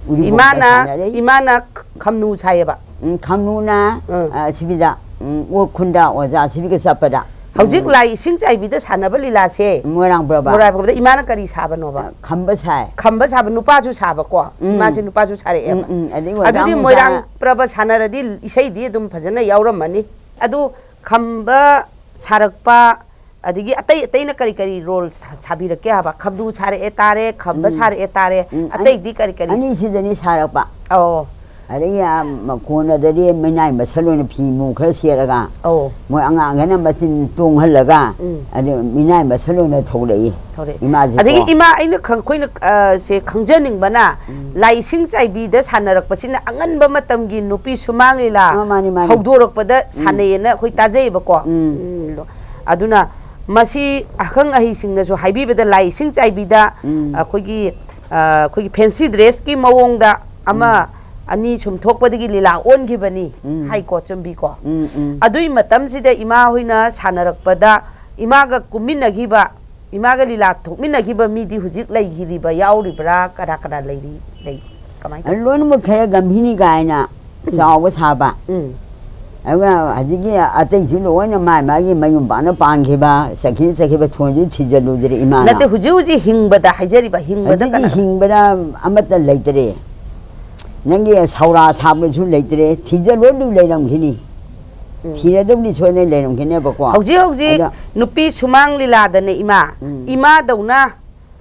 ꯎꯔꯤꯄꯣꯛꯇ ꯏꯃꯥꯅ, ꯁꯥꯟꯅꯔꯛꯏ꯫ ꯏꯃꯥꯅ ꯈꯝꯅꯨ ꯁꯥꯏꯌꯦꯕ? ꯎꯝ, ꯈꯝꯅꯨꯅ, ꯎꯝ꯫ ꯑ, ꯁꯤꯕꯤꯗ, ꯎꯝ, ꯑꯣꯛ ꯈꯨꯟꯗ ꯑꯣꯖꯥ ꯁꯤꯕꯤꯒ ꯆꯠꯄꯗ꯫ ꯍꯧꯖꯤꯛ ꯂꯥꯏ ꯏꯁꯤꯡ ꯆꯥꯏꯕꯤꯗ ꯁꯥꯟꯅꯕ ꯂꯤꯂꯥꯁꯦ, ꯃꯣꯏꯔꯥꯡ ꯄ꯭ꯔꯕ꯫ ꯃꯣꯏꯔꯥꯡ ꯄ꯭ꯔꯕꯗ ꯏꯃꯥꯅ ꯀꯔꯤ ꯁꯥꯕꯅꯣꯕ? ꯈꯝꯕ ꯁꯥꯏ꯫ ꯈꯝꯕ ꯁꯥꯕ, ꯅꯨꯄꯥꯁꯨ ꯁꯥꯕꯀꯣ? ꯎꯝ꯫ ꯏꯃꯥꯁꯦ ꯅꯨꯄꯥꯁꯨ ꯁꯥꯔꯛꯑꯦꯕ꯫ ꯎꯝ, ꯎꯝ꯫ ꯑꯗꯩ ꯑꯣꯖꯥ ꯑꯗꯨꯗꯤ ꯃꯣꯖꯥ ꯃꯣꯏꯔꯥꯡ ꯄ꯭ꯔꯕ ꯁꯥꯟꯅꯔꯗꯤ ꯏꯁꯩꯗꯤ ꯑꯗꯨꯝ ꯐꯖꯅ ꯌꯥꯎꯔꯝꯃꯅꯤ꯫ ꯑꯗꯨ ꯈꯝꯕ ꯁꯥꯔꯛꯄ, ꯑꯗꯒꯤ ꯑꯇꯩ ꯑꯇꯩꯅ ꯀꯔꯤ ꯀꯔꯤ ꯔꯣꯜ ꯁꯥ-, ꯁꯥꯕꯤꯔꯛꯀꯦ ꯍꯥꯏꯕ? ꯈꯝꯗꯨ ꯁꯥꯔꯛꯑꯦ ꯇꯥꯔꯦ, ꯈꯝꯕ ꯎꯝ꯫ ꯁꯥꯔꯛꯑꯦ ꯇꯥꯔꯦ, ꯎꯝ, ꯑꯅꯤ-, ꯑꯇꯩꯗꯤ ꯀꯔꯤ ꯀꯔꯤ? ꯑꯅꯤꯁꯤꯗꯅꯤ ꯁꯥꯔꯛꯄ꯫ ꯑꯧ꯫ ꯑꯗꯒꯤ, ꯑ, ꯃ-, ꯀꯣꯟꯅꯗꯗꯤ ꯃꯤꯅꯥꯏ ꯃꯁꯜ ꯑꯣꯏꯅ ꯐꯤ ꯃꯨ ꯈꯔ ꯁꯦꯠꯂꯒ, ꯑꯧ꯫ ꯃꯣꯏ ꯑꯉꯥꯡꯈꯩꯅ ꯃꯆꯤꯟ ꯇꯣꯡꯍꯜꯂꯒ, ꯎꯝ꯫ ꯑꯗꯨ ꯃꯤꯅꯥꯏ ꯃꯁꯜ ꯑꯣꯏꯅ ꯊꯣꯛꯂꯛꯏ꯫ ꯊꯣꯛꯂꯛꯏ꯫ ꯏꯃꯥꯁꯤꯀꯣ꯫ ꯑꯗꯒꯤ ꯏꯃꯥ, ꯑꯩꯅ ꯈꯪ-, ꯑꯩꯈꯣꯏꯅ, ꯑ, ꯁꯦ ꯈꯪꯖꯅꯤꯡꯕꯅ, ꯎꯝ꯫ ꯂꯥꯏ ꯏꯁꯤꯡ ꯆꯥꯏꯕꯤꯗ ꯁꯥꯟꯅꯔꯛꯄꯁꯤꯅ ꯑꯉꯟꯕ ꯃꯇꯝꯒꯤ ꯅꯨꯄꯤ ꯁꯨꯃꯥꯡ ꯂꯤꯂꯥ ꯑ, ꯃꯥꯅꯤ, ꯃꯥꯅꯤ꯫ ꯍꯧꯗꯣꯔꯛꯄꯗ ꯎꯝ꯫ ꯁꯥꯟꯅꯩꯌꯦꯅ ꯑꯩꯈꯣꯏ ꯇꯥꯖꯩꯌꯦꯕꯀꯣ꯫ ꯎꯝ꯫ ꯎꯝ꯫ ꯑꯗꯨꯅ ꯃꯁꯤ ꯑꯈꯪ ꯑꯍꯩꯁꯤꯡꯅꯁꯨ ꯍꯥꯏꯕꯤꯕꯗ ꯂꯥꯏ ꯏꯁꯤꯡ ꯆꯥꯏꯕꯤꯗ, ꯎꯝ꯫ ꯑꯩꯈꯣꯏꯒꯤ, ꯑ, ꯑꯩꯈꯣꯏꯒꯤ ꯐꯦꯟꯁꯤ ꯗ꯭ꯔꯦꯁꯀꯤ ꯃꯑꯣꯡꯗ ꯑꯃ, ꯎꯝ꯫ ꯑꯅꯤ ꯁꯨꯝ ꯊꯣꯛꯄꯗꯒꯤ ꯂꯤꯂꯥ ꯑꯣꯟꯈꯤꯕꯅꯤ ꯎꯝ꯫ ꯍꯥꯏꯀꯣ, ꯆꯨꯝꯕꯤꯀꯣ? ꯎꯝ, ꯎꯝ꯫ ꯑꯗꯨꯏ ꯃꯇꯝꯁꯤꯗ ꯏꯃꯥ ꯍꯣꯏꯅ ꯁꯥꯟꯅꯔꯛꯄꯗ ꯏꯃꯥꯒ ꯀꯨꯝꯃꯤꯟꯅꯈꯤꯕ, ꯏꯃꯥꯒ ꯂꯤꯂꯥ ꯊꯣꯛꯃꯤꯟꯅꯈꯤꯕ ꯃꯤꯗꯤ ꯍꯧꯖꯤꯛ ꯂꯩꯈꯤꯔꯤꯕ, ꯌꯥꯎꯔꯤꯕ꯭ꯔꯥ? ꯀꯅꯥ ꯀꯅꯥ ꯂꯩꯔꯤ? ꯂꯩ? ꯀꯃꯥꯏꯅ ꯇꯧ? ꯂꯣꯏꯅꯃꯛ ꯈꯔ ꯒꯝꯚꯤꯅꯤ ꯀꯥꯏꯅ ꯎꯝ꯫ ꯆꯥꯎꯕ ꯁꯥꯕ꯫ ꯎꯝ꯫ ꯑꯗꯨꯒ ꯍꯧꯖꯤꯛꯀꯤ ꯑꯇꯩꯁꯨ ꯂꯣꯏꯅ ꯃꯥꯏ ꯃꯥꯒꯤ ꯃꯌꯨꯝ ꯄꯥꯟꯅ ꯄꯥꯟꯈꯤꯕ, ꯆꯠꯈꯤ ꯆꯠꯈꯤꯕ ꯊꯣꯟꯁꯨ ꯊꯤꯖꯤꯜꯂꯨꯗ꯭ꯔꯦ ꯏꯃꯥꯅ꯫ ꯅꯠꯇꯦ, ꯍꯧꯖꯤꯛ ꯍꯧꯖꯤꯛ ꯍꯤꯡꯕꯗ ꯍꯥꯏꯖꯔꯤꯕ, ꯍꯤꯡꯕꯗ ꯍꯧꯖꯤꯛꯇꯤ ꯀꯅꯥ? ꯍꯤꯡꯕꯗ ꯑꯃꯠꯇ ꯂꯩꯇ꯭ꯔꯦ꯫ ꯅꯪꯒꯤ ꯁꯧꯔꯥ ꯁꯥꯕꯁꯨ ꯂꯩꯇ꯭ꯔꯦ, ꯊꯤꯖꯤꯜꯂꯨꯔꯗꯤ ꯂꯩꯔꯝꯈꯤꯅꯤ꯫ ꯎꯝ꯫ ꯊꯤꯔꯗꯕꯨꯗꯤ ꯁꯣꯏꯗꯅ ꯂꯩꯔꯝꯈꯤꯅꯦꯕꯀꯣ꯫ ꯍꯧꯖꯤꯛ ꯍꯧꯖꯤꯛ ꯑꯗꯣ ꯅꯨꯄꯤ ꯁꯨꯃꯥꯡ ꯂꯤꯂꯥꯗꯅꯦ ꯏꯃꯥ, ꯎꯝ꯫ ꯏꯃꯥꯗꯧꯅ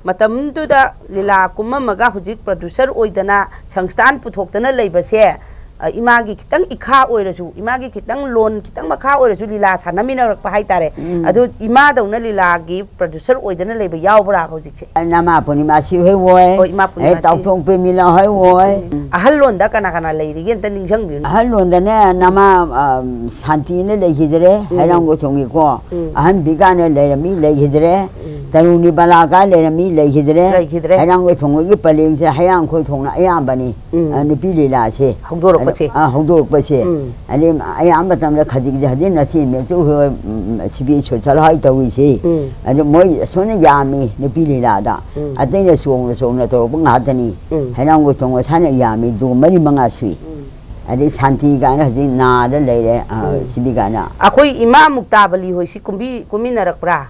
ꯃꯇꯝꯗꯨꯗ ꯂꯤꯂꯥ ꯀꯨꯝꯃꯝꯃꯒ ꯍꯧꯖꯤꯛ producer ꯑꯣꯏꯗꯅ ꯁꯪꯁꯊꯥꯟ ꯄꯨꯊꯣꯛꯇꯅ ꯂꯩꯕꯁꯦ, ꯑ, ꯏꯃꯥꯒꯤ ꯈꯤꯇꯪ ꯏꯈꯥ ꯑꯣꯏꯔꯁꯨ, ꯏꯃꯥꯒꯤ ꯈꯤꯇꯪ ꯂꯣꯟ ꯈꯤꯇꯪ ꯃꯈꯥ ꯑꯣꯏꯔꯁꯨ ꯂꯤꯂꯥ ꯁꯥꯟꯅꯃꯤꯟꯅꯔꯛꯄ ꯍꯥꯏꯇꯥꯔꯦ꯫ ꯎꯝ꯫ ꯑꯗꯨ ꯏꯃꯥꯗꯧꯅ ꯂꯤꯂꯥꯒꯤ producer ꯑꯣꯏꯗꯅ ꯂꯩꯕ ꯌꯥꯎꯕ꯭ꯔꯥ ꯍꯧꯖꯤꯛꯁꯦ? ꯅꯃꯥ ꯄꯨꯔꯅꯤꯃꯥꯁꯤ ꯍꯣꯏ ꯑꯣꯏ, ꯍꯣꯏ, ꯏꯃꯥ ꯑꯦ, ꯄꯨꯔꯅꯤꯃꯥꯁꯤ꯫ ꯇꯥꯎꯊꯣꯡ ꯄ꯭ꯔꯦꯃꯤꯂꯥ ꯍꯣꯏ ꯑꯣꯏ꯫ ꯎꯝ꯫ ꯑꯍꯜ ꯂꯣꯟꯗ ꯀꯅꯥ ꯀꯅꯥ ꯂꯩꯔꯤꯒꯦ ꯑꯝꯇ ꯅꯤꯡꯁꯤꯡꯕꯤꯌꯨꯅꯦ꯫ ꯑꯍꯜ ꯂꯣꯟꯗꯅꯦ ꯅꯃꯥ, ꯑ, ꯁꯥꯟꯇꯤꯅ ꯂꯩꯈꯤꯗ꯭ꯔꯦ, ꯎꯝ꯫ ꯍꯩꯔꯥꯡꯒꯣꯏꯊꯣꯡꯒꯤꯀꯣ꯫ ꯎꯝ꯫ ꯑꯍꯟ ꯕꯤꯀꯥꯅ ꯂꯩꯔꯝꯃꯤ, ꯂꯩꯈꯤꯗ꯭ꯔꯦ꯫ ꯎꯝ꯫ ꯇꯔꯨꯅꯤ ꯕꯂꯥꯀꯥ ꯂꯩꯔꯝꯃꯤ, ꯂꯩꯈꯤꯗ꯭ꯔꯦ꯫ ꯂꯩꯈꯤꯗ꯭ꯔꯦ꯫ ꯍꯩꯔꯥꯡꯒꯣꯏꯊꯣꯡꯒꯤ ꯄꯔꯦꯡꯁꯦ ꯍꯩꯔꯥꯡꯒꯣꯏꯊꯣꯡꯅ ꯑꯌꯥꯝꯕꯅꯤ꯫ ꯎꯝ꯫ ꯑ, ꯅꯨꯄꯤ ꯂꯤꯂꯥꯁꯦ꯫ ꯍꯧꯗꯣꯔꯛꯄꯁꯦ꯫ ꯑꯗꯨ, ꯑ, ꯍꯧꯗꯣꯔꯛꯄꯁꯦ꯫ ꯎꯝ꯫ ꯑꯗꯩ ꯑꯌꯥꯝꯕ ꯃꯇꯝꯗ ꯈꯖꯤꯛ ꯈꯖꯤꯛ ꯅꯆꯦ ꯃꯦꯆꯨ ꯍꯣꯏ, ꯎꯝ, ꯁꯤꯕꯤ ꯁꯣꯁꯦꯜ ꯍꯣꯏ ꯇꯧꯔꯤꯁꯦ꯫ ꯎꯝ꯫ ꯑꯗꯨ ꯃꯣꯏ ꯑꯁꯣꯝꯅ ꯌꯥꯝꯃꯤ ꯅꯨꯄꯤ ꯂꯤꯂꯥꯗ꯫ ꯎꯝ꯫ ꯑꯇꯩꯅ ꯆꯣꯡꯅ ꯆꯣꯡꯅ ꯇꯧꯔꯛꯄ ꯉꯥꯛꯇꯅꯤ꯫ ꯎꯝ꯫ ꯍꯩꯔꯥꯡꯒꯣꯏꯊꯣꯡ ꯃꯁꯥꯅ ꯌꯥꯝꯃꯤ, ꯗꯣ ꯃꯔꯤ ꯃꯉꯥ ꯁꯨꯏ꯫ ꯎꯝ꯫ ꯑꯗꯩ ꯁꯥꯟꯇꯤ ꯀꯥꯏꯅ ꯍꯧꯖꯤꯛ ꯅꯥꯗ ꯂꯩꯔꯦ, ꯑ, ꯎꯝ꯫ ꯁꯤꯕꯤ ꯀꯥꯏꯅ꯫ ꯑꯩꯈꯣꯏ ꯏꯃꯥ ꯃꯨꯛꯇꯥꯕꯂꯤ ꯍꯣꯏꯁꯤ ꯀꯨꯝꯕꯤ-, ꯀꯨꯝꯃꯤꯟꯅꯔꯛꯄ꯭ꯔꯥ?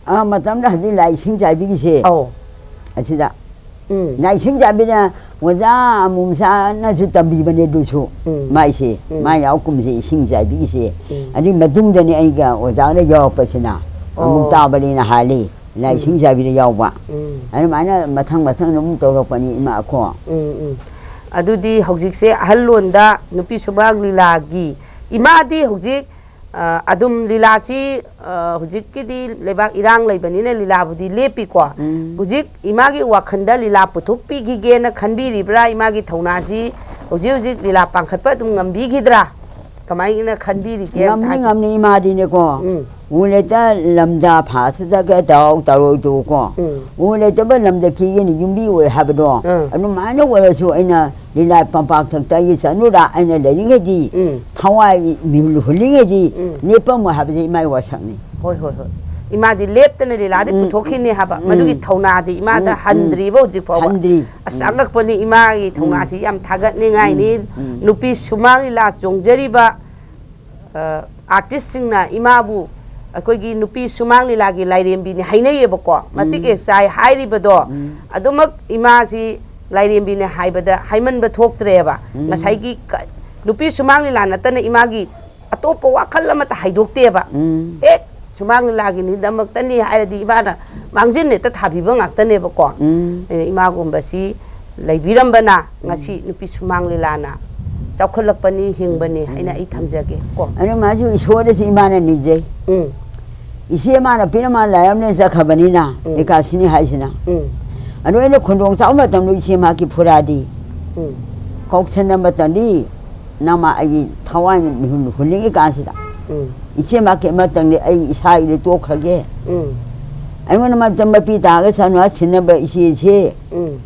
ꯑ, ꯃꯇꯝꯗ ꯍꯧꯖꯤꯛ ꯂꯥꯏ ꯏꯁꯤꯡ ꯆꯥꯏꯕꯤꯒꯤꯁꯦ꯫ ꯑꯧ꯫ ꯑꯁꯤꯗ꯫ ꯎꯝ꯫ ꯂꯥꯏ ꯏꯁꯤꯡ ꯆꯥꯏꯕꯤꯅ ꯑꯣꯖꯥ ꯑꯃꯨ ꯃꯆꯥꯅꯁꯨ ꯇꯝꯕꯤꯕꯅꯦ ꯑꯗꯨꯁꯨ꯫ ꯎꯝ꯫ ꯃꯥꯏꯁꯦ, ꯎꯝ꯫ ꯃꯥ ꯌꯥꯎ ꯀꯨꯝꯁꯦ ꯏꯁꯤꯡ ꯆꯥꯏꯕꯤꯒꯤꯁꯦ꯫ ꯎꯝ꯫ ꯑꯗꯨꯒꯤ ꯃꯇꯨꯡꯗꯅꯦ ꯑꯩꯒ ꯑꯣꯖꯥꯒ ꯌꯥꯎꯔꯛꯄꯁꯤꯅ ꯑꯣ꯫ ꯑꯃꯨꯛ ꯇꯥꯕꯅꯤꯅ ꯍꯥꯜꯂꯤ꯫ ꯂꯥꯏ ꯎꯝ꯫ ꯏꯁꯤꯡ ꯆꯥꯏꯕꯤꯗ ꯌꯥꯎꯕ꯫ ꯎꯝ꯫ ꯑꯗꯨꯃꯥꯏꯅ ꯃꯊꯪ ꯃꯊꯪ ꯑꯗꯨꯝ ꯇꯧꯔꯛꯄꯅꯤ ꯏꯃꯥ ꯀꯣ꯫ ꯎꯝ, ꯎꯝ꯫ ꯑꯗꯨꯗꯤ ꯍꯧꯖꯤꯛꯁꯦ ꯑꯍꯜꯂꯣꯟꯗ ꯅꯨꯄꯤ ꯁꯨꯃꯥꯡ ꯂꯤꯂꯥꯒꯤ ꯏꯃꯥꯗꯤ ꯍꯧꯖꯤꯛ, ꯑ, ꯑꯗꯨꯝ ꯂꯤꯂꯥꯁꯤ, ꯑ, ꯍꯧꯖꯤꯛꯀꯤꯗꯤ ꯂꯩꯕꯥꯛ ꯏꯔꯥꯡ ꯂꯩꯕꯅꯤꯅ ꯂꯤꯂꯥꯕꯨꯗꯤ ꯂꯦꯞꯄꯤꯀꯣ꯫ ꯎꯝ꯫ ꯍꯧꯖꯤꯛ ꯏꯃꯥꯒꯤ ꯋꯥꯈꯜꯗ ꯂꯤꯂꯥ ꯄꯨꯊꯣꯛꯄꯤꯈꯤꯒꯦꯅ ꯈꯟꯕꯤꯔꯤꯕ꯭ꯔꯥ? ꯏꯃꯥꯒꯤ ꯊꯧꯅꯥꯁꯤ ꯍꯧꯖꯤꯛ ꯍꯧꯖꯤꯛ ꯂꯤꯂꯥ ꯄꯥꯡꯈꯠꯄ ꯑꯗꯨꯝ ꯉꯝꯕꯤꯈꯤꯗ꯭ꯔꯥ? ꯀꯃꯥꯏꯅ ꯈꯟꯕꯤꯔꯤꯒꯦ ꯑꯝꯇ ꯉꯝꯅꯤ, ꯍꯥꯏꯕꯤꯌꯨ꯫ ꯉꯝꯅꯤ, ꯏꯃꯥꯗꯤꯅꯦꯀꯣ꯫ ꯎꯝ꯫ ꯎ ꯂꯩꯇ ꯂꯝꯗ ꯐꯥꯁ ꯆꯠꯀꯦ ꯇꯧ ꯇꯧꯔꯣꯏꯗꯨꯀꯣ꯫ ꯎꯝ꯫ ꯎ ꯂꯩꯇꯕ ꯂꯝꯗ ꯀꯤꯒꯅꯤ ꯌꯨꯝꯕꯤ ꯑꯣꯏ ꯍꯥꯏꯕꯗꯣ꯫ ꯎꯝ꯫ ꯑꯗꯨꯃꯥꯏꯅ ꯑꯣꯏꯔꯁꯨ ꯑꯩꯅ ꯂꯤꯂꯥ ꯄꯥꯡꯄꯥꯛ ꯊꯛꯇ ꯑꯩꯒꯤ ꯆꯠꯅꯨꯔ ꯑꯩꯅ ꯂꯩꯔꯤꯉꯩꯗꯤ ꯎꯝ꯫ ꯊꯋꯥꯏ ꯃꯤꯍꯨꯜ ꯍꯨꯜꯂꯤꯉꯩꯗꯤ ꯎꯝ꯫ ꯂꯦꯞꯄꯝꯃꯣꯏ ꯍꯥꯏꯕꯁꯦ ꯏꯃꯥꯒꯤ ꯋꯥꯁꯛꯅꯤ꯫ ꯍꯣꯏ, ꯍꯣꯏ, ꯍꯣꯏ꯫ ꯏꯃꯥꯗꯤ ꯂꯦꯞꯇꯅ ꯂꯤꯂꯥꯗꯤ ꯎꯝ, ꯄꯨꯊꯣꯛꯈꯤꯅꯤ ꯍꯥꯏꯕ꯫ ꯎꯝ, ꯃꯗꯨꯒꯤ ꯊꯧꯅꯥꯗꯤ ꯏꯃꯥꯗ ꯎꯝ, ꯎꯝ, ꯍꯟꯗ꯭ꯔꯤꯕ ꯍꯧꯖꯤꯛ ꯐꯥꯎꯕ꯫ ꯍꯟꯗ꯭ꯔꯤ꯫ ꯑꯁ, ꯎꯝ꯫ ꯑꯉꯛꯄꯅꯤ ꯏꯃꯥꯒꯤ ꯎꯝ꯫ ꯊꯧꯅꯥꯁꯤ ꯌꯥꯝ ꯊꯥꯒꯠꯅꯤꯡꯉꯥꯏꯅꯤ꯫ ꯎꯝ, ꯎꯝ꯫ ꯅꯨꯄꯤ ꯁꯨꯃꯥꯡ ꯂꯤꯂꯥ ꯆꯣꯡꯖꯔꯤꯕ, ꯑ, ꯑꯥꯔꯇꯤꯁꯁꯤꯡꯅ ꯏꯃꯥꯕꯨ ꯑꯩꯈꯣꯏꯒꯤ ꯅꯨꯄꯤ ꯁꯨꯃꯥꯡ ꯂꯤꯂꯥꯒꯤ ꯂꯥꯏꯔꯦꯝꯕꯤꯅꯤ ꯍꯥꯏꯅꯩꯌꯦꯕꯀꯣ꯫ ꯃꯇꯤꯛ ꯎꯝ꯫ ꯍꯦꯛ ꯆꯥꯏ ꯍꯥꯏꯔꯤꯕꯗꯣ ꯎꯝ꯫ ꯑꯗꯨꯃꯛ ꯏꯃꯥꯁꯤ ꯂꯥꯏꯔꯦꯝꯕꯤꯅꯦ ꯍꯥꯏꯕꯗ ꯍꯥꯏꯃꯟꯕ ꯊꯣꯛꯇ꯭ꯔꯦꯕ꯫ ꯎꯝ꯫ ꯉꯁꯥꯏꯒꯤ ꯀ-, ꯅꯨꯄꯤ ꯁꯨꯃꯥꯡ ꯂꯤꯂꯥ ꯅꯠꯇꯅ ꯏꯃꯥꯒꯤ ꯑꯇꯣꯞꯄ ꯋꯥꯈꯜ ꯑꯃꯠꯇ ꯍꯥꯏꯗꯣꯛꯇꯦꯕ꯫ ꯎꯝ꯫ ꯍꯦꯛ ꯁꯨꯃꯥꯡ ꯂꯤꯂꯥꯒꯤꯗꯃꯛꯇꯅꯤ ꯍꯥꯏꯔꯗꯤ ꯏꯃꯥꯅ ꯃꯥꯡꯖꯤꯟ ꯍꯦꯛꯇ ꯊꯥꯕꯤꯕ ꯉꯥꯛꯇꯅꯦꯕꯀꯣ꯫ ꯎꯝ꯫ ꯑꯗꯨꯅ ꯏꯃꯥꯒꯨꯝꯕꯁꯤ ꯂꯩꯕꯤꯔꯝꯕꯅ ꯎꯝ꯫ ꯉꯁꯤ ꯅꯨꯄꯤ ꯁꯨꯃꯥꯡ ꯂꯤꯂꯥꯅ ꯆꯥꯎꯈꯠꯂꯛꯄꯅꯤ, ꯍꯤꯡꯕꯅꯤ ꯎꯝ꯫ ꯍꯥꯏꯅ ꯑꯩ ꯊꯝꯖꯒꯦ ꯀꯣ꯫ ꯑꯗꯨ ꯃꯥꯁꯨ ꯏꯁꯣꯔꯗꯁꯨ ꯏꯃꯥꯅ ꯅꯤꯖꯩ꯫ ꯎꯝ꯫ ꯏꯆꯦ ꯃꯥꯅ ꯄꯤꯔꯝꯃ ꯂꯥꯏꯔꯝꯅ ꯆꯠꯈ꯭ꯔꯕꯅꯤꯅ, ꯎꯝ꯫ ꯑꯦꯀꯥꯁꯤꯅꯤ ꯍꯥꯏꯁꯤꯅ꯫ ꯎꯝ꯫ ꯑꯗꯨ ꯑꯩꯅ ꯈꯨꯟꯗꯣꯡ ꯆꯥꯕ ꯃꯇꯝꯗ ꯏꯆꯦ ꯃꯍꯥꯛꯀꯤ ꯐꯨꯔꯥꯗꯤ ꯎꯝ꯫ ꯀꯧꯁꯟꯅ ꯃꯇꯝꯗꯤ ꯅꯃ ꯑꯩꯒꯤ ꯊꯋꯥꯏꯅ ꯃꯤꯍꯨꯟ ꯍꯨꯜꯂꯤꯉꯩ ꯀꯥꯟꯁꯤꯗ ꯎꯝ꯫ ꯏꯆꯦ ꯃꯍꯥꯛꯀꯤ ꯑꯃꯇꯪꯗꯤ ꯑꯩ ꯏꯁꯥꯒꯤꯗꯤ ꯇꯣꯛꯈ꯭ꯔꯒꯦ꯫ ꯎꯝ꯫ ꯑꯩꯉꯣꯟꯗ ꯃꯇꯝ ꯃꯄꯤ ꯇꯥꯔꯒ ꯁꯅꯨ ꯁꯤꯟꯅꯕ ꯏꯆꯦꯁꯦ ꯎꯝ꯫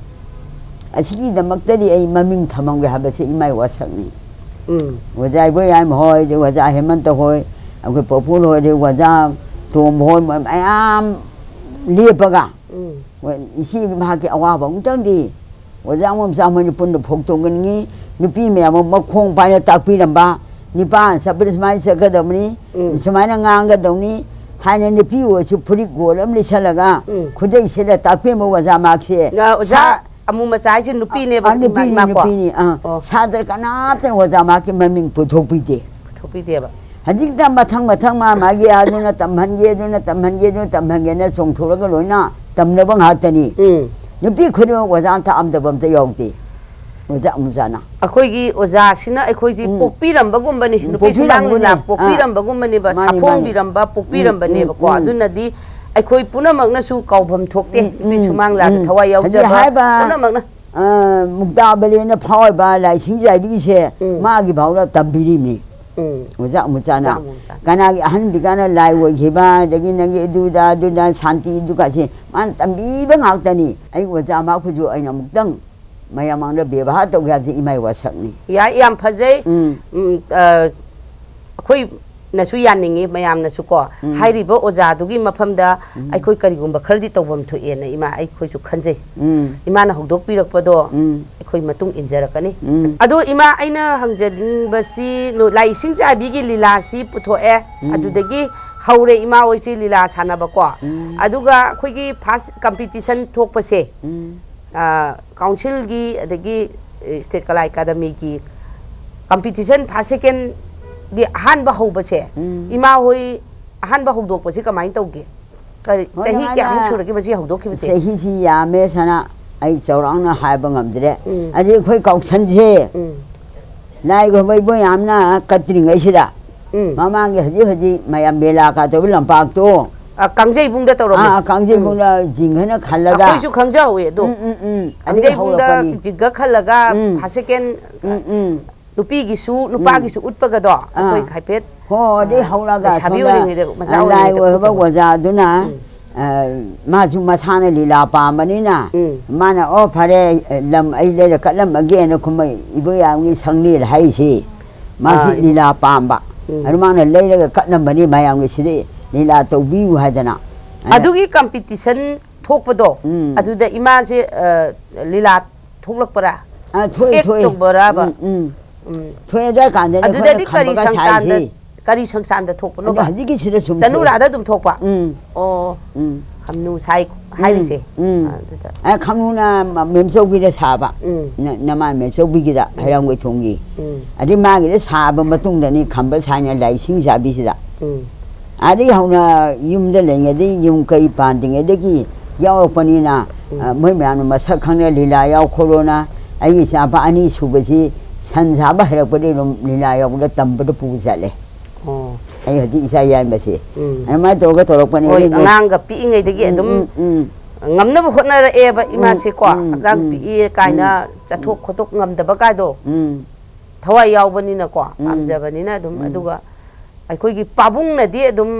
ꯑꯁꯤꯒꯤꯗꯃꯛꯇꯗꯤ ꯑꯩ ꯃꯃꯤꯡ ꯊꯝꯃꯝꯒꯦ ꯍꯥꯏꯕꯁꯦ ꯏꯃꯥꯏ ꯋꯥꯁꯛꯅꯤ꯫ ꯎꯝ꯫ ꯑꯣꯖꯥ ꯏꯕꯣꯌꯥꯏꯃ ꯍꯣꯏ, ꯑꯗꯩ ꯑꯣꯖꯥ ꯍꯦꯃꯟꯇ ꯍꯣꯏ, ꯑꯩꯈꯣꯏ ꯄꯣꯄꯨꯜ ꯍꯣꯏ, ꯑꯗꯩ ꯑꯣꯖꯥ ꯇꯣꯝꯕ ꯍꯣꯏ, ꯃꯣꯏ ꯃꯌꯥꯝ ꯂꯦꯞꯄꯒ ꯎꯝ꯫ ꯍꯣꯏ, ꯏꯆꯦꯒꯤ ꯃꯍꯥꯛꯀꯤ ꯑꯋꯥꯕ ꯑꯃꯨꯛꯇꯪꯗꯤ ꯑꯣꯖꯥ ꯃꯣꯝꯆꯥ ꯃꯅꯤꯄꯨꯔꯗ ꯐꯣꯡꯗꯣꯛꯅꯤꯡꯉꯤ꯫ ꯅꯨꯄꯤ ꯃꯌꯥꯝ ꯑꯃ ꯃꯈꯣꯡ ꯄꯥꯏꯅ ꯇꯥꯛꯄꯤꯔꯝꯕ, ꯅꯤꯄꯥ ꯆꯠꯄꯗ ꯁꯨꯃꯥꯏꯅ ꯆꯠꯀꯗꯕꯅꯤ, ꯎꯝ꯫ ꯁꯨꯃꯥꯏꯅ ꯉꯥꯡꯒꯗꯕꯅꯤ ꯍꯥꯏꯅ ꯅꯨꯄꯤ ꯑꯣꯏꯔꯁꯨ ꯐꯨꯔꯤꯠ ꯒꯣꯜ ꯑꯃ ꯂꯤꯠꯁꯜꯂꯒ ꯎꯝ꯫ ꯈꯨꯗꯩ ꯁꯦꯠꯂ ꯇꯥꯛꯄꯤꯔꯝꯕ ꯑꯣꯖꯥ ꯃꯍꯥꯛꯁꯦ ꯑ, ꯑꯣꯖꯥ ꯁꯥ-, ꯑꯃꯨ ꯃꯆꯥ ꯍꯥꯏꯁꯦ ꯅꯨꯄꯤꯅꯦꯕ, ꯑ, ꯏꯃꯥ, ꯅꯨꯄꯤꯅꯤ, ꯏꯃꯥ ꯀꯣ? ꯅꯨꯄꯤꯅꯤ, ꯑ꯫ ꯑꯣ꯫ ꯁꯥꯇ꯭ꯔ ꯀꯅꯥꯝꯇꯅ ꯑꯣꯖꯥ ꯃꯍꯥꯛꯀꯤ ꯃꯃꯤꯡ ꯄꯨꯊꯣꯛꯄꯤꯗꯦ꯫ ꯄꯨꯊꯣꯛꯄꯤꯗꯦꯕ꯫ ꯍꯧꯖꯤꯛꯇ ꯃꯊꯪ ꯃꯊꯪ ꯃꯥ ꯃꯥꯒꯤ ꯑꯗꯨꯅ ꯇꯝꯍꯟꯒꯦ, ꯑꯗꯨꯅ ꯇꯝꯍꯟꯒꯦ, ꯑꯗꯨꯅ ꯇꯝꯍꯟꯒꯦꯅ ꯆꯣꯡꯊꯣꯛꯂꯒ ꯂꯣꯏꯅ ꯇꯝꯅꯕ ꯉꯥꯛꯇꯅꯤ꯫ ꯎꯝ꯫ ꯅꯨꯄꯤ ꯈꯨꯗꯤꯡꯃꯛ ꯑꯣꯖꯥꯅ ꯇꯥꯛꯑꯝꯗꯕ ꯑꯝꯇ ꯌꯥꯎꯗꯦ꯫ ꯑꯣꯖꯥ ꯑꯃꯨꯖꯥꯅ꯫ ꯑꯩꯈꯣꯏꯒꯤ ꯑꯣꯖꯥꯁꯤꯅ ꯑꯩꯈꯣꯏꯁꯤ ꯎꯝ꯫ ꯄꯣꯛꯄꯤꯔꯝꯕꯒꯨꯝꯕꯅꯤ꯫ ꯎꯝ, ꯅꯨꯄꯤ ꯁꯨꯃꯥꯡ ꯄꯣꯛꯄꯤꯔꯝꯒꯅꯤ꯫ ꯂꯤꯂꯥ ꯑꯥ꯫ ꯄꯣꯛꯄꯤꯔꯝꯕꯒꯨꯝꯕꯅꯦꯕ, ꯃꯥꯅꯤ, ꯃꯥꯅꯤ꯫ ꯁꯥꯐꯣꯡꯕꯤꯔꯝꯕ, ꯎꯝ, ꯄꯣꯛꯄꯤꯔꯝꯕꯅꯦꯕꯀꯣ꯫ ꯎꯝ, ꯎꯝ꯫ ꯑꯗꯨꯅꯗꯤ ꯑꯩꯈꯣꯏ ꯄꯨꯝꯅꯃꯛꯅꯁꯨ ꯀꯥꯎꯐꯝ ꯊꯣꯛꯇꯦ꯫ ꯎꯝ, ꯅꯨꯄꯤ ꯎꯝ, ꯁꯨꯃꯥꯡ ꯂꯤꯂꯥꯗ ꯎꯝ꯫ ꯊꯋꯥꯏ ꯍꯧꯖꯤꯛ ꯌꯥꯎꯖꯕ ꯍꯥꯏꯕ, ꯄꯨꯝꯅꯃꯛꯅ꯫ ꯑ, ꯃꯨꯛꯇꯥ ꯕꯂꯦꯅ ꯐꯥꯎꯔꯤꯕ ꯂꯥꯏꯁꯤꯡ ꯆꯥꯏꯕꯤꯁꯦ ꯎꯝ꯫ ꯃꯥꯒꯤ ꯐꯥꯎꯗ ꯇꯝꯕꯤꯔꯤꯕꯅꯤ꯫ ꯎꯝ꯫ ꯑꯣꯖꯥ ꯑꯃꯨꯆꯥꯅ꯫ ꯑꯣꯖꯥ ꯑꯃꯨꯆꯥꯅ꯫ ꯀꯅꯥꯒꯤ ꯑꯍꯟ ꯄꯤꯀꯥꯅ ꯂꯥꯏ ꯑꯣꯏꯈꯤꯕ, ꯑꯗꯒꯤ ꯅꯪꯒꯤ ꯑꯗꯨꯗ, ꯑꯗꯨꯗ ꯁꯥꯟꯇꯤ ꯑꯗꯨꯒꯁꯦ ꯃꯥꯅ ꯇꯝꯕꯤꯕ ꯉꯥꯛꯇꯅꯤ꯫ ꯑꯩ ꯑꯣꯖꯥ ꯃꯥꯈꯣꯏꯁꯨ ꯑꯩꯅ ꯑꯃꯨꯛꯇꯪ ꯃꯌꯥꯝ ꯃꯥꯡꯗ ꯕꯦꯕꯥꯔ ꯇꯧꯒꯦ ꯍꯥꯏꯕꯁꯦ ꯏꯃꯥꯒꯤ ꯋꯥꯁꯛꯅꯤ꯫ ꯌꯥꯏ, ꯌꯥꯝ ꯐꯖꯩ꯫ ꯎꯝ꯫ ꯎꯝ, ꯑ, ꯑꯩꯈꯣꯏꯅꯁꯨ ꯌꯥꯅꯤꯡꯉꯤ, ꯃꯌꯥꯝꯅꯁꯨ ꯀꯣ꯫ ꯎꯝ꯫ ꯍꯥꯏꯔꯤꯕ ꯑꯣꯖꯥꯗꯨꯒꯤ ꯃꯐꯝꯗ ꯎꯝ꯫ ꯑꯩꯈꯣꯏ ꯀꯔꯤꯒꯨꯝꯕ ꯈꯔꯗꯤ ꯇꯧꯐꯝ ꯊꯣꯛꯑꯦꯅ ꯏꯃꯥ ꯑꯩꯈꯣꯏꯁꯨ ꯈꯟꯖꯩ꯫ ꯎꯝ꯫ ꯏꯃꯥꯅ ꯍꯧꯗꯣꯛꯄꯤꯔꯛꯄꯗꯣ ꯎꯝ꯫ ꯑꯩꯈꯣꯏ ꯃꯇꯨꯡ ꯏꯟꯖꯔꯛꯀꯅꯤ꯫ ꯎꯝ꯫ ꯑꯗꯣ ꯏꯃꯥ, ꯑꯩꯅ ꯍꯪꯖꯅꯤꯡꯕꯁꯤ ꯅꯣ-, ꯂꯥꯏ ꯏꯁꯤꯡ ꯆꯥꯏꯕꯤꯒꯤ ꯂꯤꯂꯥꯁꯤ ꯄꯨꯊꯣꯛꯑꯦ꯫ ꯎꯝ꯫ ꯑꯗꯨꯗꯒꯤ ꯍꯧꯔꯦ ꯏꯃꯥ ꯍꯣꯏꯁꯤ ꯂꯤꯂꯥ ꯁꯥꯟꯅꯕꯀꯣ꯫ ꯎꯝ꯫ ꯑꯗꯨꯒ ꯑꯩꯈꯣꯏꯒꯤ ꯐꯥꯔꯁ ꯀꯝꯄꯤꯇꯤꯁꯟ ꯊꯣꯛꯄꯁꯦ, ꯎꯝ꯫ ꯑ, ꯀꯥꯎꯟꯁꯤꯜꯒꯤ ꯑꯗꯒꯤ, ꯑ, ꯁ꯭ꯇꯦꯠ ꯀꯂꯥ ꯑꯦꯀꯥꯗꯃꯤꯒꯤ ꯀꯝꯄꯤꯇꯤꯁꯟ ꯐꯥꯔꯁ ꯁꯦꯀꯦꯟꯒꯤ ꯑꯍꯥꯟꯕ ꯍꯧꯕꯁꯦ, ꯎꯝ꯫ ꯏꯃꯥ ꯍꯣꯏ ꯑꯍꯥꯟꯕ ꯍꯧꯗꯣꯛꯄꯁꯤ ꯀꯃꯥꯏꯅ ꯇꯧꯒꯦ? ꯀꯔꯤ, ꯍꯣꯏ, ꯆꯍꯤ ꯀꯌꯥꯃꯨꯛ ꯍꯥꯟꯅ ꯁꯨꯔꯒꯦ ꯃꯁꯤ ꯍꯧꯗꯣꯛꯈꯤꯕꯁꯦ? ꯆꯍꯤꯁꯤ ꯌꯥꯝꯃꯦ, ꯁꯅꯥ, ꯑꯩ ꯆꯥꯎꯔꯥꯛꯅ ꯍꯥꯏꯕ ꯉꯝꯗ꯭ꯔꯦ꯫ ꯎꯝ꯫ ꯑꯗꯩ ꯑꯩꯈꯣꯏ ꯀꯥꯎꯁꯟꯁꯦ ꯎꯝ꯫ ꯂꯥꯏ ꯈꯨꯔꯨꯝꯕ ꯏꯕꯣ ꯌꯥꯝꯅ ꯀꯠꯇ꯭ꯔꯤꯉꯩꯁꯤꯗ ꯎꯝ꯫ ꯃꯃꯥꯡꯒꯤ ꯍꯧꯖꯤꯛ ꯍꯧꯖꯤꯛ ꯃꯌꯥꯝ ꯃꯦꯂꯥ ꯀꯥꯗꯧꯕ ꯂꯝꯄꯥꯛꯇꯣ ꯑꯥ, ꯀꯥꯡꯖꯩꯕꯨꯡꯗ ꯇꯧꯔꯝꯃꯤ꯫ ꯑꯥ, ꯀꯥꯡꯖꯩꯕꯨꯡꯗ ꯎꯝ꯫ ꯖꯤꯡ ꯍꯥꯏꯅ ꯈꯜꯂꯒ꯫ ꯑꯩꯈꯣꯏꯁꯨ ꯈꯪꯖꯍꯧꯋꯦ ꯑꯗꯨ꯫ ꯎꯝ, ꯎꯝ, ꯎꯝ꯫ ꯑꯗꯒꯤ ꯀꯥꯡꯖꯩꯕꯨꯡꯗ ꯍꯧꯔꯛꯄꯅꯤ꯫ ꯖꯤꯡꯒ ꯈꯜꯂꯒ ꯎꯝ꯫ ꯐꯥꯔꯁ ꯁꯦꯀꯦꯟ ꯎꯝ, ꯎꯝ꯫ ꯅꯨꯄꯤꯒꯤꯁꯨ, ꯎꯝ꯫ ꯅꯨꯄꯥꯒꯤꯁꯨ ꯎꯠꯄꯒꯗꯣ ꯑꯥ꯫ ꯑꯩꯈꯣꯏ ꯍꯥꯏꯐꯦꯠ, ꯍꯣ, ꯑꯗꯩ ꯑꯥ, ꯍꯧꯔꯒ ꯂꯩꯁꯥꯕꯤ ꯑꯁꯣꯝꯗ ꯑꯣꯏꯔꯤꯉꯩꯗ, ꯃꯆꯥ ꯂꯥꯏ ꯑꯣꯏꯔꯤꯉꯩꯗ ꯑꯣꯏꯕ ꯎꯠꯆꯍꯧꯋꯦ꯫ ꯑꯣꯖꯥꯗꯨꯅ, ꯎꯝ꯫ ꯑ, ꯃꯥꯁꯨ ꯃꯁꯥꯅ ꯂꯤꯂꯥ ꯄꯥꯝꯕꯅꯤꯅ, ꯎꯝ꯫ ꯃꯥꯅ, "ꯑꯣ, ꯐꯔꯦ, ꯂꯝ ꯑꯩ ꯂꯩꯔ ꯀꯠꯂꯝꯃꯒꯦꯅ" ꯈꯨꯝꯃꯩ ꯏꯕꯣꯌꯥꯝꯒꯤ ꯁꯪꯂꯦꯜ ꯍꯥꯏꯔꯤꯁꯤ꯫ ꯃꯥꯁꯤ ꯑꯥ, ꯂꯤꯂꯥ ꯄꯥꯝꯕ꯫ ꯎꯝ꯫ ꯑꯗꯨ ꯃꯥꯅ ꯂꯩꯔꯒ ꯀꯠꯂꯝꯕꯅꯤ ꯃꯌꯥꯝꯒꯤ ꯁꯤꯗ ꯂꯤꯂꯥ ꯇꯧꯕꯤꯌꯨ ꯍꯥꯏꯗꯅ꯫ ꯑꯗꯨꯒꯤ ꯀꯝꯄꯤꯇꯤꯁꯟ ꯊꯣꯛꯄꯗꯣ, ꯎꯝ꯫ ꯑꯗꯨꯗ ꯏꯃꯥꯁꯦ, ꯑ, ꯂꯤꯂꯥ ꯊꯣꯛꯂꯛꯄ꯭ꯔꯥ? ꯑ, ꯊꯣꯛꯑꯦ, ꯑꯦꯛ ꯊꯣꯛꯑꯦ꯫ ꯇꯧꯕꯔꯕ? ꯎꯝ, ꯎꯝ꯫ ꯎꯝ꯫ ꯊꯣꯛꯑꯦ, ꯑꯗꯨꯋꯥꯏ ꯀꯥꯟꯗꯅꯦ ꯑꯩꯈꯣꯏꯅ ꯑꯗꯨꯗꯗꯤ ꯀꯔꯤ ꯈꯝꯕꯒ ꯁꯪꯁꯥꯟꯗ ꯁꯥꯏꯁꯦ꯫ ꯀꯔꯤ ꯁꯪꯁꯥꯟꯗ ꯑꯗꯣ ꯊꯣꯛꯄꯅꯣꯕ? ꯍꯧꯖꯤꯛꯀꯤꯁꯤꯗ ꯁꯨꯝ ꯆꯅꯨ ꯊꯣꯛꯑꯦ꯫ ꯔꯥꯗ ꯑꯗꯨꯝ ꯊꯣꯛꯄ? ꯎꯝ꯫ ꯑꯣ꯫ ꯎꯝ꯫ ꯈꯝꯅꯨ ꯁꯥꯏ ꯍꯥꯏꯔꯤꯁꯦ꯫ ꯎꯝ꯫ ꯑꯗꯨꯗ꯫ ꯑ, ꯈꯝꯅꯨꯅ ꯃ-, ꯃꯦꯝꯆꯧꯕꯤꯗ ꯁꯥꯕ꯫ ꯎꯝ꯫ ꯅ-, ꯅꯃꯥ ꯃꯦꯝꯆꯧꯕꯤꯒꯤꯗ, ꯍꯩꯔꯥꯡꯒꯣꯏ ꯊꯣꯡꯒꯤ꯫ ꯎꯝ꯫ ꯑꯗꯩ ꯃꯥꯒꯤꯗ ꯁꯥꯕ ꯃꯇꯨꯡꯗꯅꯤ ꯈꯝꯕ ꯁꯥꯏꯅ ꯂꯥꯏ ꯏꯁꯤꯡ ꯆꯥꯕꯤꯁꯤꯗ꯫ ꯎꯝ꯫ ꯑꯗꯩ ꯍꯧꯅ ꯌꯨꯝꯗ ꯂꯩꯉꯩꯗꯒꯤ, ꯌꯨꯝ ꯀꯩ ꯄꯥꯟꯗ꯭ꯔꯤꯉꯩꯗꯒꯤ ꯌꯥꯎꯔꯛꯄꯅꯤꯅ, ꯎꯝ꯫ ꯑ, ꯃꯣꯏ ꯃꯌꯥꯝꯅ ꯃꯁꯛ ꯈꯪꯅ ꯂꯤꯂꯥ ꯌꯥꯎ ꯈꯣꯠꯂꯣꯅ ꯑꯩꯒꯤ ꯏꯆꯥꯄꯥ ꯑꯅꯤ ꯁꯨꯕꯁꯤ ꯁꯟ ꯁꯥꯕ ꯍꯩꯔꯛꯄꯗꯒꯤ ꯑꯗꯨꯝ ꯂꯤꯂꯥ ꯌꯥꯎꯕꯗ ꯇꯝꯕꯗ ꯄꯨ ꯆꯠꯂꯦ꯫ ꯑꯣ꯫ ꯑꯩ ꯍꯧꯖꯤꯛ ꯏꯆꯥ ꯌꯥꯏꯃꯁꯦ꯫ ꯎꯝ꯫ ꯑꯗꯨꯃꯥꯏꯅ ꯇꯧꯔꯒ ꯇꯧꯔꯛꯄꯅꯦ꯫ ꯍꯣꯏ, ꯑꯗꯨꯅꯦ꯫ ꯑꯉꯥꯡꯒ ꯄꯤꯛꯏꯉꯩꯗꯒꯤ ꯎꯝ, ꯑꯗꯨꯝ ꯎꯝ, ꯎꯝ꯫ ꯉꯝꯅꯕ ꯍꯣꯠꯅꯔꯛꯑꯦꯕ ꯎꯝ, ꯏꯃꯥꯁꯦꯀꯣ꯫ ꯎꯝ, ꯍꯛꯆꯥꯡ ꯎꯝ, ꯄꯤꯛꯏ ꯀꯥꯏꯅ ꯎꯝ꯫ ꯆꯠꯊꯣꯛ ꯈꯣꯠꯇꯣꯛ ꯉꯝꯗꯕ ꯀꯥꯏꯗꯣ꯫ ꯎꯝ꯫ ꯊꯋꯥꯏ ꯌꯥꯎꯕꯅꯤꯅꯀꯣ, ꯎꯝ꯫ ꯄꯥꯝꯖꯕꯅꯤꯅ ꯑꯗꯨꯝ, ꯎꯝ꯫ ꯑꯗꯨꯒ ꯑꯩꯈꯣꯏꯒꯤ ꯄꯥꯕꯨꯡꯅꯗꯤ ꯑꯗꯨꯝ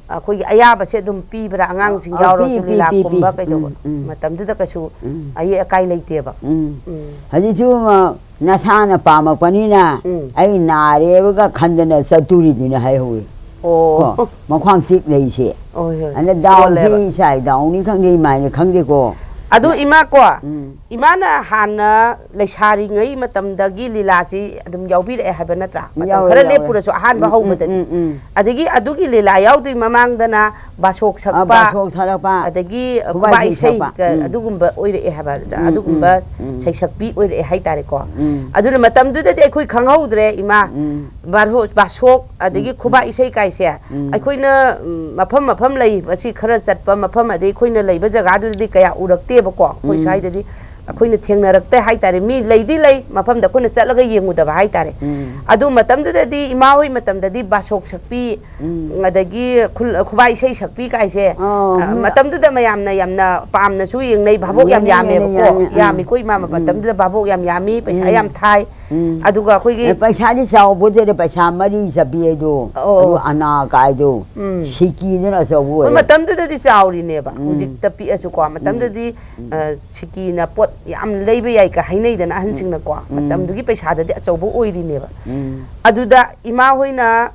ꯑꯩꯈꯣꯏꯒꯤ ꯑꯌꯥꯕꯁꯦ ꯑꯗꯨꯝ ꯄꯤꯕ꯭ꯔꯥ, ꯑꯉꯥꯡꯁꯤꯡ ꯑ, ꯌꯥꯎꯔꯁꯨ ꯄꯤ, ꯄꯤ, ꯄꯤ, ꯂꯤꯂꯥꯀꯨꯝꯕ ꯄꯤ꯫ ꯀꯩꯗꯧꯕ ꯎꯝ, ꯎꯝ꯫ ꯃꯇꯝꯗꯨꯗ ꯀꯩꯁꯨ ꯎꯝ꯫ ꯑꯌꯦꯠ ꯑꯀꯥꯏ ꯂꯩꯇꯦꯕ꯫ ꯎꯝ꯫ ꯎꯝ꯫ ꯍꯧꯖꯤꯛꯁꯨ, ꯑ, ꯅꯁꯥꯅ ꯄꯥꯝꯃꯛꯄꯅꯤꯅ ꯎꯝ꯫ ꯑꯩ ꯅꯥꯔꯦꯕꯒ ꯈꯟꯗꯅ ꯆꯠꯇꯨꯔꯤꯗꯨꯅ ꯍꯥꯏꯍꯧꯋꯤ꯫ ꯑꯣ꯫ ꯀꯣ, ꯃꯈ꯭ꯋꯥꯡ ꯇꯦꯛ ꯂꯩꯁꯦ꯫ ꯍꯣꯏ, ꯍꯣꯏ꯫ ꯑꯗ ꯗꯥꯎꯁꯤ ꯁꯣꯜꯂꯦꯕ꯫ ꯏꯆꯥ ꯏꯗꯥꯎꯅꯤ ꯈꯪꯗꯦ, ꯏꯃꯥꯏꯅꯤ ꯈꯪꯗꯦꯀꯣ꯫ ꯑꯗꯨ ꯏꯃꯥꯀꯣ, ꯎꯝ꯫ ꯏꯃꯥꯅ ꯍꯥꯟꯅ ꯂꯩꯁꯥꯔꯤꯉꯩ ꯃꯇꯝꯗꯒꯤ ꯂꯤꯂꯥꯁꯤ ꯑꯗꯨꯝ ꯌꯥꯎꯕꯤꯔꯛꯑꯦ ꯍꯥꯏꯕ ꯅꯠꯇ꯭ꯔꯥ? ꯃꯇꯝ ꯌꯥꯎꯋꯦ, ꯈꯔ ꯌꯥꯎꯋꯦ, ꯂꯦꯞꯄꯨꯔꯁꯨ ꯌꯥꯎꯋꯦ꯫ ꯑꯍꯥꯟꯕ ꯎꯝ, ꯎꯝ, ꯍꯧꯕꯗꯗꯤ꯫ ꯎꯝ, ꯎꯝ꯫ ꯑꯗꯒꯤ ꯑꯗꯨꯒꯤ ꯂꯤꯂꯥ ꯌꯥꯎꯗ꯭ꯔꯤ ꯃꯃꯥꯡꯗꯅ ꯕꯥꯁꯣꯛ ꯑ, ꯁꯛꯄ, ꯕꯥꯁꯣꯛ ꯁꯛꯂꯛꯄ, ꯑꯗꯒꯤ ꯈꯨꯕꯥꯛ ꯈꯨꯕꯥꯛ ꯏꯁꯩ ꯏꯁꯩ ꯁꯛꯄ꯫ ꯀ-, ꯎꯝ꯫ ꯑꯗꯨꯒꯨꯝꯕ ꯑꯣꯏꯔꯛꯑꯦ ꯍꯥꯏꯕ꯫ ꯎꯝ, ꯑꯗꯨꯒꯨꯝꯕ ꯎꯝ, ꯎꯝ꯫ ꯁꯩꯁꯛꯄꯤ ꯑꯣꯏꯔꯛꯑꯦ ꯍꯥꯏꯇꯥꯔꯦꯀꯣ꯫ ꯎꯝ꯫ ꯑꯗꯨꯅ ꯃꯇꯝꯗꯨꯗꯗꯤ ꯑꯩꯈꯣꯏ ꯈꯪꯍꯧꯗ꯭ꯔꯦ, ꯏꯃꯥ꯫ ꯎꯝ꯫ ꯕꯥꯔꯣ-, ꯕꯥꯁꯣꯛ ꯑꯗꯒꯤ ꯎꯝ, ꯈꯨꯕꯥꯛ ꯎꯝ꯫ ꯏꯁꯩ ꯀꯥꯏꯁꯦ꯫ ꯎꯝ꯫ ꯑꯩꯈꯣꯏꯅ, ꯎꯝ, ꯃꯐꯝ ꯃꯐꯝ ꯂꯩ, ꯃꯁꯤ ꯈꯔ ꯆꯠꯄ ꯃꯐꯝ, ꯑꯗꯩ ꯑꯩꯈꯣꯏꯅ ꯂꯩꯕ ꯖꯒꯥꯗꯨꯗꯗꯤ ꯀꯌꯥ ꯎꯔꯛꯇꯦꯕꯀꯣ꯫ ꯑꯩꯈꯣꯏ ꯎꯝ꯫ ꯁ꯭ꯋꯥꯏꯗꯗꯤ ꯑꯩꯈꯣꯏꯅ ꯊꯦꯡꯅꯔꯛꯇꯦ ꯍꯥꯏꯇꯥꯔꯦ꯫ ꯃꯤ ꯂꯩꯗꯤ ꯂꯩ, ꯃꯐꯝꯗ ꯑꯩꯈꯣꯏꯅ ꯆꯠꯂꯒ ꯌꯦꯡꯉꯨꯗꯕ ꯍꯥꯏꯇꯥꯔꯦ꯫ ꯎꯝ꯫ ꯑꯗꯨ ꯃꯇꯝꯗꯨꯗꯗꯤ, ꯏꯃꯥ ꯍꯣꯏ ꯃꯇꯝꯗꯗꯤ ꯕꯥꯁꯣꯛ ꯁꯛꯄꯤ, ꯎꯝ꯫ ꯑꯗꯒꯤ ꯈꯨꯜ-, ꯈꯨꯕꯥꯛ ꯏꯁꯩ ꯁꯛꯄꯤ ꯀꯥꯏꯁꯦ, ꯑꯣ, ꯑ, ꯃꯤ-, ꯃꯇꯝꯗꯨꯗ ꯃꯌꯥꯝꯅ ꯌꯥꯝꯅ ꯄꯥꯝꯅꯁꯨ ꯌꯦꯡꯅꯩ, ꯚꯥꯕꯣꯛ ꯌꯥꯝ ꯌꯦꯡꯅꯩ, ꯌꯦꯡꯅꯩ, ꯌꯥꯝꯃꯦꯕꯀꯣ꯫ ꯌꯥꯝꯃꯦ, ꯑꯥ꯫ ꯌꯥꯝꯃꯤꯀꯣ, ꯏꯃꯥ ꯎꯝ꯫ ꯃꯇꯝꯗꯨꯗ ꯚꯥꯕꯣꯛ ꯌꯥꯝ ꯌꯥꯝꯃꯤ, ꯄꯩꯁꯥ ꯎꯝ꯫ ꯌꯥꯝ ꯊꯥꯏ꯫ ꯎꯝ꯫ ꯑꯗꯨꯒ ꯑꯩꯈꯣꯏꯒꯤ ꯑꯦ, ꯄꯩꯁꯥꯗꯤ ꯆꯥꯎꯕ ꯅꯠꯇꯦꯗ, ꯄꯩꯁꯥ ꯃꯔꯤ ꯆꯠꯄꯤ ꯍꯥꯏꯗꯣ꯫ ꯑꯣ꯫ ꯑꯗꯨ ꯑꯅꯥ ꯀꯥꯏꯗꯣ꯫ ꯎꯝ꯫ ꯁꯤꯀꯤꯗꯨꯅ ꯑꯆꯧꯕ ꯍꯣꯏ, ꯑꯣꯏꯔꯦ꯫ ꯃꯇꯝꯗꯨꯗꯗꯤ ꯆꯥꯎꯔꯤꯅꯦꯕ꯫ ꯎꯝ꯫ ꯍꯧꯖꯤꯛꯇ ꯄꯤꯛꯑꯁꯨꯀꯣ, ꯃꯇꯝꯗꯨꯗꯗꯤ, ꯎꯝ꯫ ꯑ, ꯁꯤꯀꯤꯅ ꯄꯣꯠ ꯌꯥꯝ ꯂꯩꯕ ꯌꯥꯏꯒ ꯍꯥꯏꯅꯩꯗꯅ ꯑꯍꯟꯁꯤꯡꯅꯀꯣ꯫ ꯎꯝ꯫ ꯃꯇꯝꯗꯨꯒꯤ ꯄꯩꯁꯥꯗꯗꯤ ꯑꯆꯧꯕ ꯑꯣꯏꯔꯤꯅꯦꯕ꯫ ꯎꯝ꯫ ꯑꯗꯨꯗ ꯏꯃꯥ ꯍꯣꯏꯅ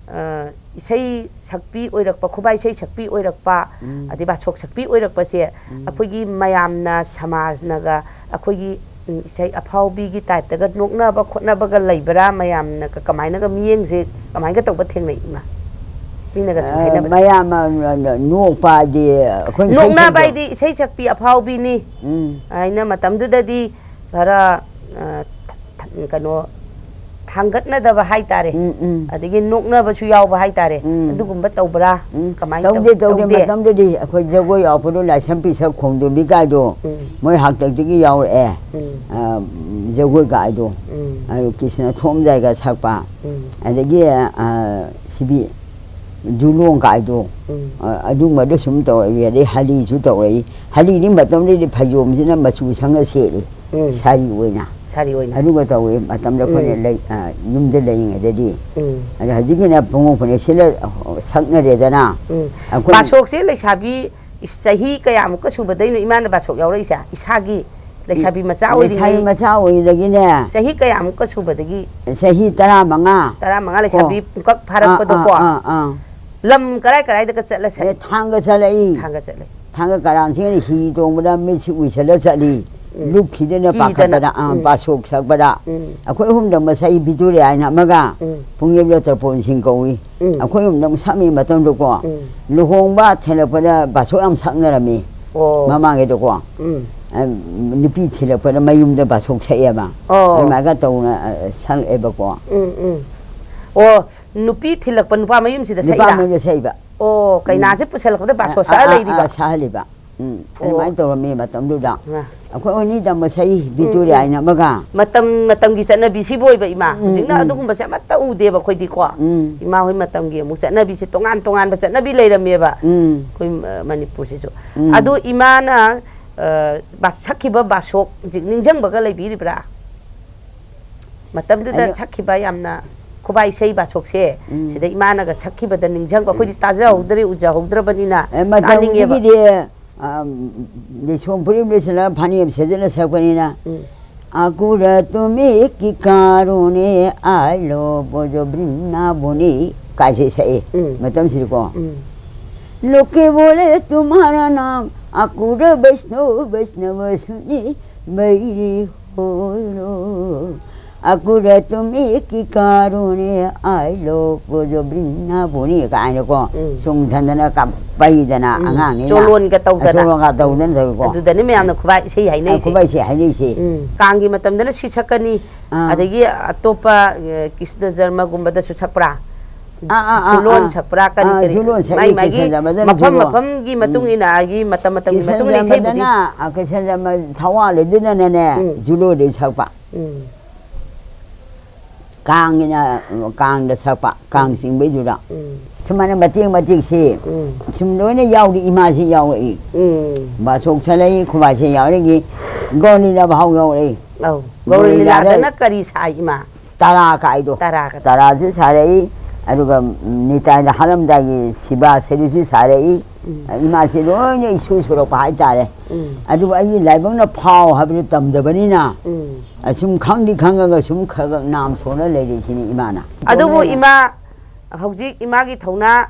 ꯑ, ꯏꯁꯩ ꯁꯛꯄꯤ ꯑꯣꯏꯔꯛꯄ, ꯈꯨꯕꯥꯛ ꯏꯁꯩ ꯁꯛꯄꯤ ꯑꯣꯏꯔꯛꯄ, ꯎꯝ꯫ ꯑꯗꯩ ꯕꯥꯁꯣꯛ ꯁꯛꯄꯤ ꯑꯣꯏꯔꯛꯄꯁꯦ, ꯎꯝ꯫ ꯑꯩꯈꯣꯏꯒꯤ ꯃꯌꯥꯝꯅ, ꯁꯃꯥꯖꯅꯒ ꯑꯩꯈꯣꯏꯒꯤ, ꯎꯝ, ꯏꯁꯩ ꯑꯐꯥꯎꯕꯤꯒꯤ ꯇꯥꯏꯞꯇꯒ ꯅꯣꯛꯅꯕ ꯈꯣꯠꯅꯕꯒ ꯂꯩꯕ꯭ꯔꯥ? ꯃꯌꯥꯝꯅꯒ ꯀꯃꯥꯏꯅꯒ, ꯃꯤꯠꯌꯦꯡꯁꯦ ꯀꯃꯥꯏꯅꯒ ꯇꯧꯕ ꯊꯦꯡꯅꯩ, ꯏꯃꯥ? ꯃꯤꯅꯒ ꯁꯨꯝ ꯑ, ꯍꯥꯏꯅꯕꯗ꯫ ꯃꯌꯥꯝ ꯑ, ꯅꯣꯛꯄ ꯍꯥꯏꯗꯤ ꯑꯩꯈꯣꯏꯅ ꯏꯁꯩ ꯅꯣꯛꯅꯕ ꯁꯛꯄꯗꯣ꯫ ꯍꯥꯏꯗꯤ ꯏꯁꯩ ꯁꯛꯄꯤ ꯑꯐꯥꯎꯕꯤꯅꯤ ꯎꯝ꯫ ꯍꯥꯏꯅ ꯃꯇꯝꯗꯨꯗꯗꯤ ꯈꯔ, ꯑ, ꯊ-, ꯊ-, ꯀꯩꯅꯣ, ꯊꯥꯡꯒꯠꯅꯗꯕ ꯍꯥꯏꯇꯥꯔꯦ꯫ ꯎꯝ, ꯎꯝ꯫ ꯑꯗꯒꯤ ꯅꯣꯛꯅꯕꯁꯨ ꯌꯥꯎꯕ ꯍꯥꯏꯇꯥꯔꯦ꯫ ꯎꯝ꯫ ꯑꯗꯨꯒꯨꯝꯕ ꯇꯧꯕ꯭ꯔꯥ? ꯎꯝ꯫ ꯀꯃꯥꯏꯅ ꯇꯧ-, ꯇꯧꯗꯦ, ꯇꯧꯗꯦ꯫ ꯇꯧꯗꯦ? ꯃꯇꯝꯗꯨꯗꯤ ꯑꯩꯈꯣꯏ ꯖꯒꯣꯏ ꯌꯥꯎꯕꯗꯣ, ꯂꯥꯏꯁ꯭ꯔꯝ ꯄꯤꯁꯛ ꯈꯣꯡꯗꯣꯝꯕꯤ ꯀꯥꯏꯗꯣ, ꯎꯝ꯫ ꯃꯣꯏ ꯍꯥꯛꯇꯛꯇꯒꯤ ꯌꯥꯎꯔꯛꯑꯦ꯫ ꯎꯝ꯫ ꯑ, ꯖꯒꯣꯏ ꯀꯥꯏꯗꯣ꯫ ꯎꯝ꯫ ꯑꯗꯨ ꯀ꯭ꯔꯤꯁꯅ ꯊꯣꯝꯖꯥꯏꯒ ꯁꯛꯄ꯫ ꯎꯝ꯫ ꯑꯗꯒꯤ, ꯑ, ꯁꯤꯕꯤ ꯖꯨꯂꯣꯡ ꯀꯥꯏꯗꯣ꯫ ꯎꯝ꯫ ꯑ, ꯑꯗꯨꯒꯨꯝꯕꯗꯣ ꯁꯨꯝ ꯇꯧꯔꯛꯏ꯫ ꯑꯗꯩ ꯍꯂꯤꯁꯨ ꯇꯧꯔꯛꯏ꯫ ꯍꯂꯤꯗꯤ ꯃꯇꯝꯗꯨꯗꯤ ꯐꯩꯖꯣꯝꯁꯤꯅ ꯃꯆꯨ ꯁꯪꯉ ꯁꯦꯠꯂꯤ꯫ ꯎꯝ꯫ ꯁꯥꯔꯤ ꯑꯣꯏꯅ꯫ ꯁꯥꯔꯤ ꯑꯣꯏꯅ꯫ ꯑꯗꯨꯒ ꯇꯧꯋꯤ ꯃꯇꯝꯗ ꯑꯩꯈꯣꯏꯅ ꯎꯝ꯫ ꯂꯩ-, ꯑ, ꯌꯨꯝꯗ ꯂꯩꯔꯤꯉꯩꯗꯗꯤ꯫ ꯎꯝ꯫ ꯑꯗ ꯍꯧꯖꯤꯛꯀꯤꯅ ꯄꯨꯡꯉꯣꯛ ꯐꯅꯦꯛ ꯁꯤꯜꯂ ꯁꯛꯅꯔꯦꯗꯅ꯫ ꯎꯝ꯫ ꯑꯩꯈꯣꯏ ꯕꯥꯁꯣꯛꯁꯦ ꯂꯩꯁꯥꯕꯤ ꯆꯍꯤ ꯀꯌꯥꯃꯨꯛꯀ ꯁꯨꯕꯗꯩꯅꯣ ꯏꯃꯥꯅ ꯕꯥꯁꯣꯛ ꯌꯥꯎꯔꯛꯏꯁꯦ? ꯏꯁꯥꯒꯤ ꯂꯩꯁꯥꯕꯤ ꯃꯆꯥ ꯂꯩꯁꯥꯕꯤ ꯑꯣꯏꯔꯤꯉꯩ? ꯃꯆꯥ ꯑꯣꯏꯔꯤꯉꯩꯗꯒꯤꯅꯦ꯫ ꯆꯍꯤ ꯀꯌꯥꯃꯨꯛꯀ ꯁꯨꯕꯗꯒꯤ? ꯆꯍꯤ ꯇꯔꯥꯃꯉꯥ꯫ ꯇꯔꯥꯃꯉꯥ, ꯂꯩꯁꯥꯕꯤ ꯀꯣ꯫ ꯄꯨꯡꯀꯛ ꯐꯥꯔꯛꯄꯗꯀꯣ? ꯑꯥ, ꯑꯥ, ꯑꯥ, ꯑꯥ꯫ ꯂꯝ ꯀꯔꯥꯏ ꯀꯔꯥꯏꯗꯒ ꯆꯠꯂ ꯑꯦ, ꯁꯛꯏ? ꯊꯥꯡꯒ ꯆꯠꯂꯛꯏ꯫ ꯊꯥꯡꯒ ꯆꯠꯂꯦ꯫ ꯊꯥꯡꯒ ꯀꯔꯥꯡꯁꯤꯡꯅ ꯍꯤ ꯇꯣꯡꯕꯗ ꯃꯤꯠꯁꯤ ꯎꯏꯁꯜꯂ ꯆꯠꯂꯤ꯫ ꯎꯝ꯫ ꯂꯨꯞꯈꯤꯗꯅ ꯀꯤꯗꯅ꯫ ꯄꯥꯈꯠꯄꯗ, ꯑꯥ, ꯎꯝ꯫ ꯕꯥꯁꯣꯛ ꯁꯛꯄꯗ꯫ ꯎꯝ꯫ ꯑꯩꯈꯣꯏ ꯑꯍꯨꯝꯗ ꯃꯁꯛ ꯕꯤꯇꯨꯔꯤꯌꯥ ꯍꯥꯏꯅ ꯑꯃꯒ, ꯎꯝ꯫ ꯄꯨꯡꯌꯦꯞ ꯂꯣꯇ꯭ꯔꯄꯣꯟ ꯁꯤꯡ ꯀꯧꯏ꯫ ꯎꯝ꯫ ꯑꯩꯈꯣꯏ ꯑꯍꯨꯝꯗ ꯑꯃꯨꯛ ꯁꯛꯃꯤ ꯃꯇꯝꯗꯀꯣ꯫ ꯎꯝ꯫ ꯂꯨꯍꯣꯡꯕ ꯊꯤꯜꯂꯛꯄꯗ ꯕꯥꯁꯣꯛ ꯌꯥꯝ ꯁꯛꯅꯔꯝꯃꯤ꯫ ꯑꯣ꯫ ꯃꯃꯥꯡꯒꯤꯗꯀꯣ꯫ ꯎꯝ꯫ ꯑ, ꯅꯨꯄꯤ ꯊꯤꯜꯂꯛꯄꯗ ꯃꯌꯨꯝꯗ ꯕꯥꯁꯣꯛ ꯁꯛꯑꯦꯕ꯫ ꯑꯣ꯫ ꯑꯗꯨꯃꯥꯏꯅ ꯇꯧꯅ, ꯑ, ꯁꯛꯑꯦꯕꯀꯣ꯫ ꯎꯝ, ꯎꯝ꯫ ꯑꯣ, ꯅꯨꯄꯤ ꯊꯤꯜꯂꯛꯄ ꯅꯨꯄꯥ ꯃꯌꯨꯝꯁꯤꯗ ꯅꯨꯄꯥ ꯁꯛꯏꯔꯥ? ꯃꯌꯨꯝꯗ ꯁꯛꯏꯕ꯫ ꯑꯣ, ꯀꯩꯅꯥꯁꯦ ꯄꯨꯁꯜꯂꯛꯄꯗ ꯕꯥꯁꯣꯛ ꯑ, ꯁꯛꯑ ꯑ, ꯑ, ꯂꯩꯔꯤꯕ? ꯑ, ꯁꯛꯍꯜꯂꯤꯕ꯫ ꯎꯝ, ꯑꯣ꯫ ꯑꯗꯨꯃꯥꯏꯅ ꯇꯧꯔꯝꯃꯤ ꯃꯇꯝꯗꯨꯗ꯫ ꯉꯥ꯫ ꯑꯩꯈꯣꯏ ꯑꯅꯤ ꯇꯝꯕ ꯁꯛꯏ, ꯎꯝ, ꯕꯤꯇꯨꯔꯤꯌꯥ ꯎꯝ꯫ ꯍꯥꯏꯅ ꯑꯃꯒ꯫ ꯃꯇꯝ ꯃꯇꯝꯒꯤ ꯆꯠꯅꯕꯤꯁꯤꯕꯨ ꯑꯣꯏꯕ, ꯏꯃꯥ꯫ ꯎꯝ, ꯍꯧꯖꯤꯛꯅ ꯎꯝ꯫ ꯑꯗꯨꯒꯨꯝꯕꯁꯦ ꯑꯃꯠꯇ ꯎꯗꯦꯕ ꯑꯩꯈꯣꯏꯗꯤꯀꯣ꯫ ꯎꯝ꯫ ꯏꯃꯥ ꯍꯣꯏ ꯃꯇꯝꯒꯤ ꯑꯃꯨꯛ ꯆꯠꯅꯕꯤꯁꯦ ꯇꯣꯉꯥꯟ ꯇꯣꯉꯥꯟꯕ ꯆꯠꯅꯕꯤ ꯂꯩꯔꯝꯃꯦꯕ꯫ ꯎꯝ꯫ ꯑꯩꯈꯣꯏ, ꯑ, ꯃꯅꯤꯄꯨꯔꯁꯤꯁꯨ꯫ ꯎꯝ꯫ ꯑꯗꯣ ꯏꯃꯥꯅ, ꯑ, ꯕꯥ-, ꯁꯛꯈꯤꯕ ꯕꯥꯁꯣꯛ ꯍꯧꯖꯤꯛ ꯅꯤꯡꯁꯤꯡꯕꯒ ꯂꯩꯕꯤꯔꯤꯕ꯭ꯔꯥ? ꯃꯇꯝꯗꯨꯗ ꯑꯗꯣ ꯁꯛꯈꯤꯕ ꯌꯥꯝꯅ ꯈꯨꯕꯥꯛ ꯏꯁꯩ ꯕꯥꯁꯣꯛꯁꯦ, ꯎꯝ꯫ ꯁꯤꯗ ꯏꯃꯥꯅꯒ ꯁꯛꯈꯤꯕꯗ ꯅꯤꯡꯁꯤꯡꯕ, ꯑꯩꯈꯣꯏꯗꯤ ꯇꯥꯖꯍꯧꯗ꯭ꯔꯦ, ꯎꯖꯍꯧꯗ꯭ꯔꯕꯅꯤꯅ ꯑꯦ, ꯇꯥꯅꯤꯡꯉꯦꯕ꯫ ꯃꯇꯝꯗꯨꯒꯤꯗꯤ, ꯑ, ꯂꯤꯁꯣꯝ ꯐꯨꯔꯤꯠ ꯂꯤꯠꯁꯤꯜꯂꯒ ꯐꯅꯦꯛ ꯑꯃ ꯁꯦꯠꯆꯜꯂ ꯁꯛꯄꯅꯤꯅ, ꯎꯝ꯫ "ꯑꯀꯨꯔ ꯇꯨꯃꯤ ꯀꯤ ꯀꯥꯔꯣꯅꯦ ꯑꯥꯏ ꯂꯣ ꯕꯣꯖꯣ ꯕ꯭ꯔꯤꯟꯅꯥꯕꯣꯅꯤ", ꯀꯥꯏꯁꯦ ꯁꯛꯏ꯫ ꯎꯝ꯫ ꯃꯇꯝꯁꯤꯗꯀꯣ, ꯎꯝ꯫ लोके बोले तुम्हारा नाम, आकुर वैष्णव वैष्णव सुनी, बैरी होलो। आकुर तुम्ही की कारुणे आयलो, पोजो वृंदावनी ꯀꯥꯏꯅꯀꯣ, ꯎꯝ꯫ ꯆꯣꯡꯁꯤꯟꯗꯅ ꯀꯥꯞꯄꯩꯗꯅ ꯎꯝ꯫ ꯑꯉꯥꯡꯅꯤꯅ꯫ ꯆꯣꯂꯣꯟꯒ ꯇꯧꯗꯅ꯫ ꯆꯣꯂꯣꯟꯒ ꯇꯧꯗꯅ ꯇꯧꯏꯀꯣ꯫ ꯑꯗꯨꯗꯅꯤ ꯃꯌꯥꯝꯅ ꯈꯨꯕꯥꯛ ꯏꯁꯩ ꯍꯥꯏꯅꯩꯁꯦ꯫ ꯈꯨꯕꯥꯛ ꯏꯁꯩ ꯍꯥꯏꯅꯩꯁꯦ꯫ ꯎꯝ꯫ ꯀꯥꯡꯒꯤ ꯃꯇꯝꯗꯅ ꯁꯤ ꯁꯛꯀꯅꯤ꯫ ꯑꯥ꯫ ꯑꯗꯒꯤ ꯑꯇꯣꯞꯄ, ꯑ, ꯀ꯭ꯔꯤꯁꯅ ꯖꯔꯃꯒꯨꯝꯕꯗꯁꯨ ꯁꯛꯄ꯭ꯔꯥ? ꯑꯥ, ꯑꯥ, ꯑꯥ, ꯖꯨꯂꯣꯟ ꯑꯥ꯫ ꯁꯛꯄ꯭ꯔꯥ? ꯀꯔꯤ ꯑꯥ, ꯀꯔꯤ? ꯖꯨꯂꯣꯟ ꯁꯛꯏ, ꯃꯥꯏ ꯃꯥꯒꯤ ꯀ꯭ꯔꯤꯁꯅ ꯖꯔꯃꯗꯅ ꯃꯐꯝ ꯖꯨꯂꯣꯟ꯫ ꯃꯐꯝꯒꯤ ꯃꯇꯨꯡ ꯎꯝ꯫ ꯏꯟꯅ, ꯑꯗꯒꯤ ꯃꯇꯝ ꯃꯇꯝꯒꯤ ꯀ꯭ꯔꯤꯁꯅ ꯃꯇꯨꯡ ꯏꯟꯅ ꯏꯁꯩꯕꯨꯗꯤ꯫ ꯖꯔꯃꯗꯅ, ꯑ, ꯀ꯭ꯔꯤꯁꯅ ꯖꯔꯃ ꯊꯋꯥꯟ ꯂꯩꯗꯨꯅꯅꯦ, ꯎꯝ꯫ ꯖꯨꯂꯣꯗꯤ ꯁꯛꯄ꯫ ꯎꯝ꯫ ꯀꯥꯡꯒꯤꯅ, ꯀꯥꯡꯗ ꯁꯛꯄ, ꯀꯥꯡ ꯆꯤꯡꯕꯩꯗꯨꯗ꯫ ꯎꯝ꯫ ꯁꯨꯃꯥꯏꯅ ꯃꯇꯦꯛ ꯃꯇꯦꯛꯁꯤ ꯎꯝ꯫ ꯁꯨꯝ ꯂꯣꯏꯅ ꯌꯥꯎꯔꯤ, ꯏꯃꯥꯁꯤ ꯌꯥꯎꯔꯛꯏ꯫ ꯎꯝ꯫ ꯕꯥꯆꯧ ꯁꯥꯔꯛꯏ, ꯈꯨꯕꯥꯛ ꯏꯁꯩ ꯌꯥꯎꯔꯛꯏ, ꯒꯧꯔ ꯂꯤꯂꯥ ꯐꯥꯎ ꯌꯥꯎꯔꯛꯏ꯫ ꯑꯧ꯫ ꯒꯧꯔ ꯒꯧꯔ ꯂꯤꯂꯥꯗ ꯂꯤꯂꯥꯗꯅ ꯀꯔꯤ ꯁꯥꯏ, ꯏꯃꯥ? ꯇꯔꯥ ꯀꯥꯏꯗꯣ꯫ ꯇꯔꯥ ꯀꯥꯏꯗꯣ꯫ ꯇꯔꯥꯁꯨ ꯁꯥꯔꯛꯏ, ꯑꯗꯨꯒ ꯅꯤꯇꯥꯏꯗ ꯍꯥꯠꯂꯝꯗꯥꯏꯒꯤ ꯁꯤꯕꯥ ꯁꯔꯨꯁꯨ ꯁꯥꯔꯛꯏ꯫ ꯎꯝ꯫ ꯏꯃꯥꯁꯤ ꯂꯣꯏꯅ ꯏꯁꯨ ꯁꯨꯔꯛꯄ ꯍꯥꯏꯇꯥꯔꯦ꯫ ꯎꯝ꯫ ꯑꯗꯨꯕꯨ ꯑꯩꯒꯤ ꯂꯥꯏꯕꯛꯅ ꯐꯥꯎ ꯍꯥꯏꯕꯗꯨ ꯇꯝꯗꯕꯅꯤꯅ, ꯎꯝ꯫ ꯑꯁꯨꯝ ꯈꯪꯗꯤ ꯈꯪꯉꯒ ꯁꯨꯝ ꯈꯔ ꯈꯔ ꯅꯥꯝ ꯁꯣꯟꯅ ꯂꯩꯔꯤꯁꯤꯅꯤ ꯏꯃꯥꯅ꯫ ꯑꯗꯨꯕꯨ ꯏꯃꯥ, ꯍꯧꯖꯤꯛ ꯏꯃꯥꯒꯤ ꯊꯧꯅꯥ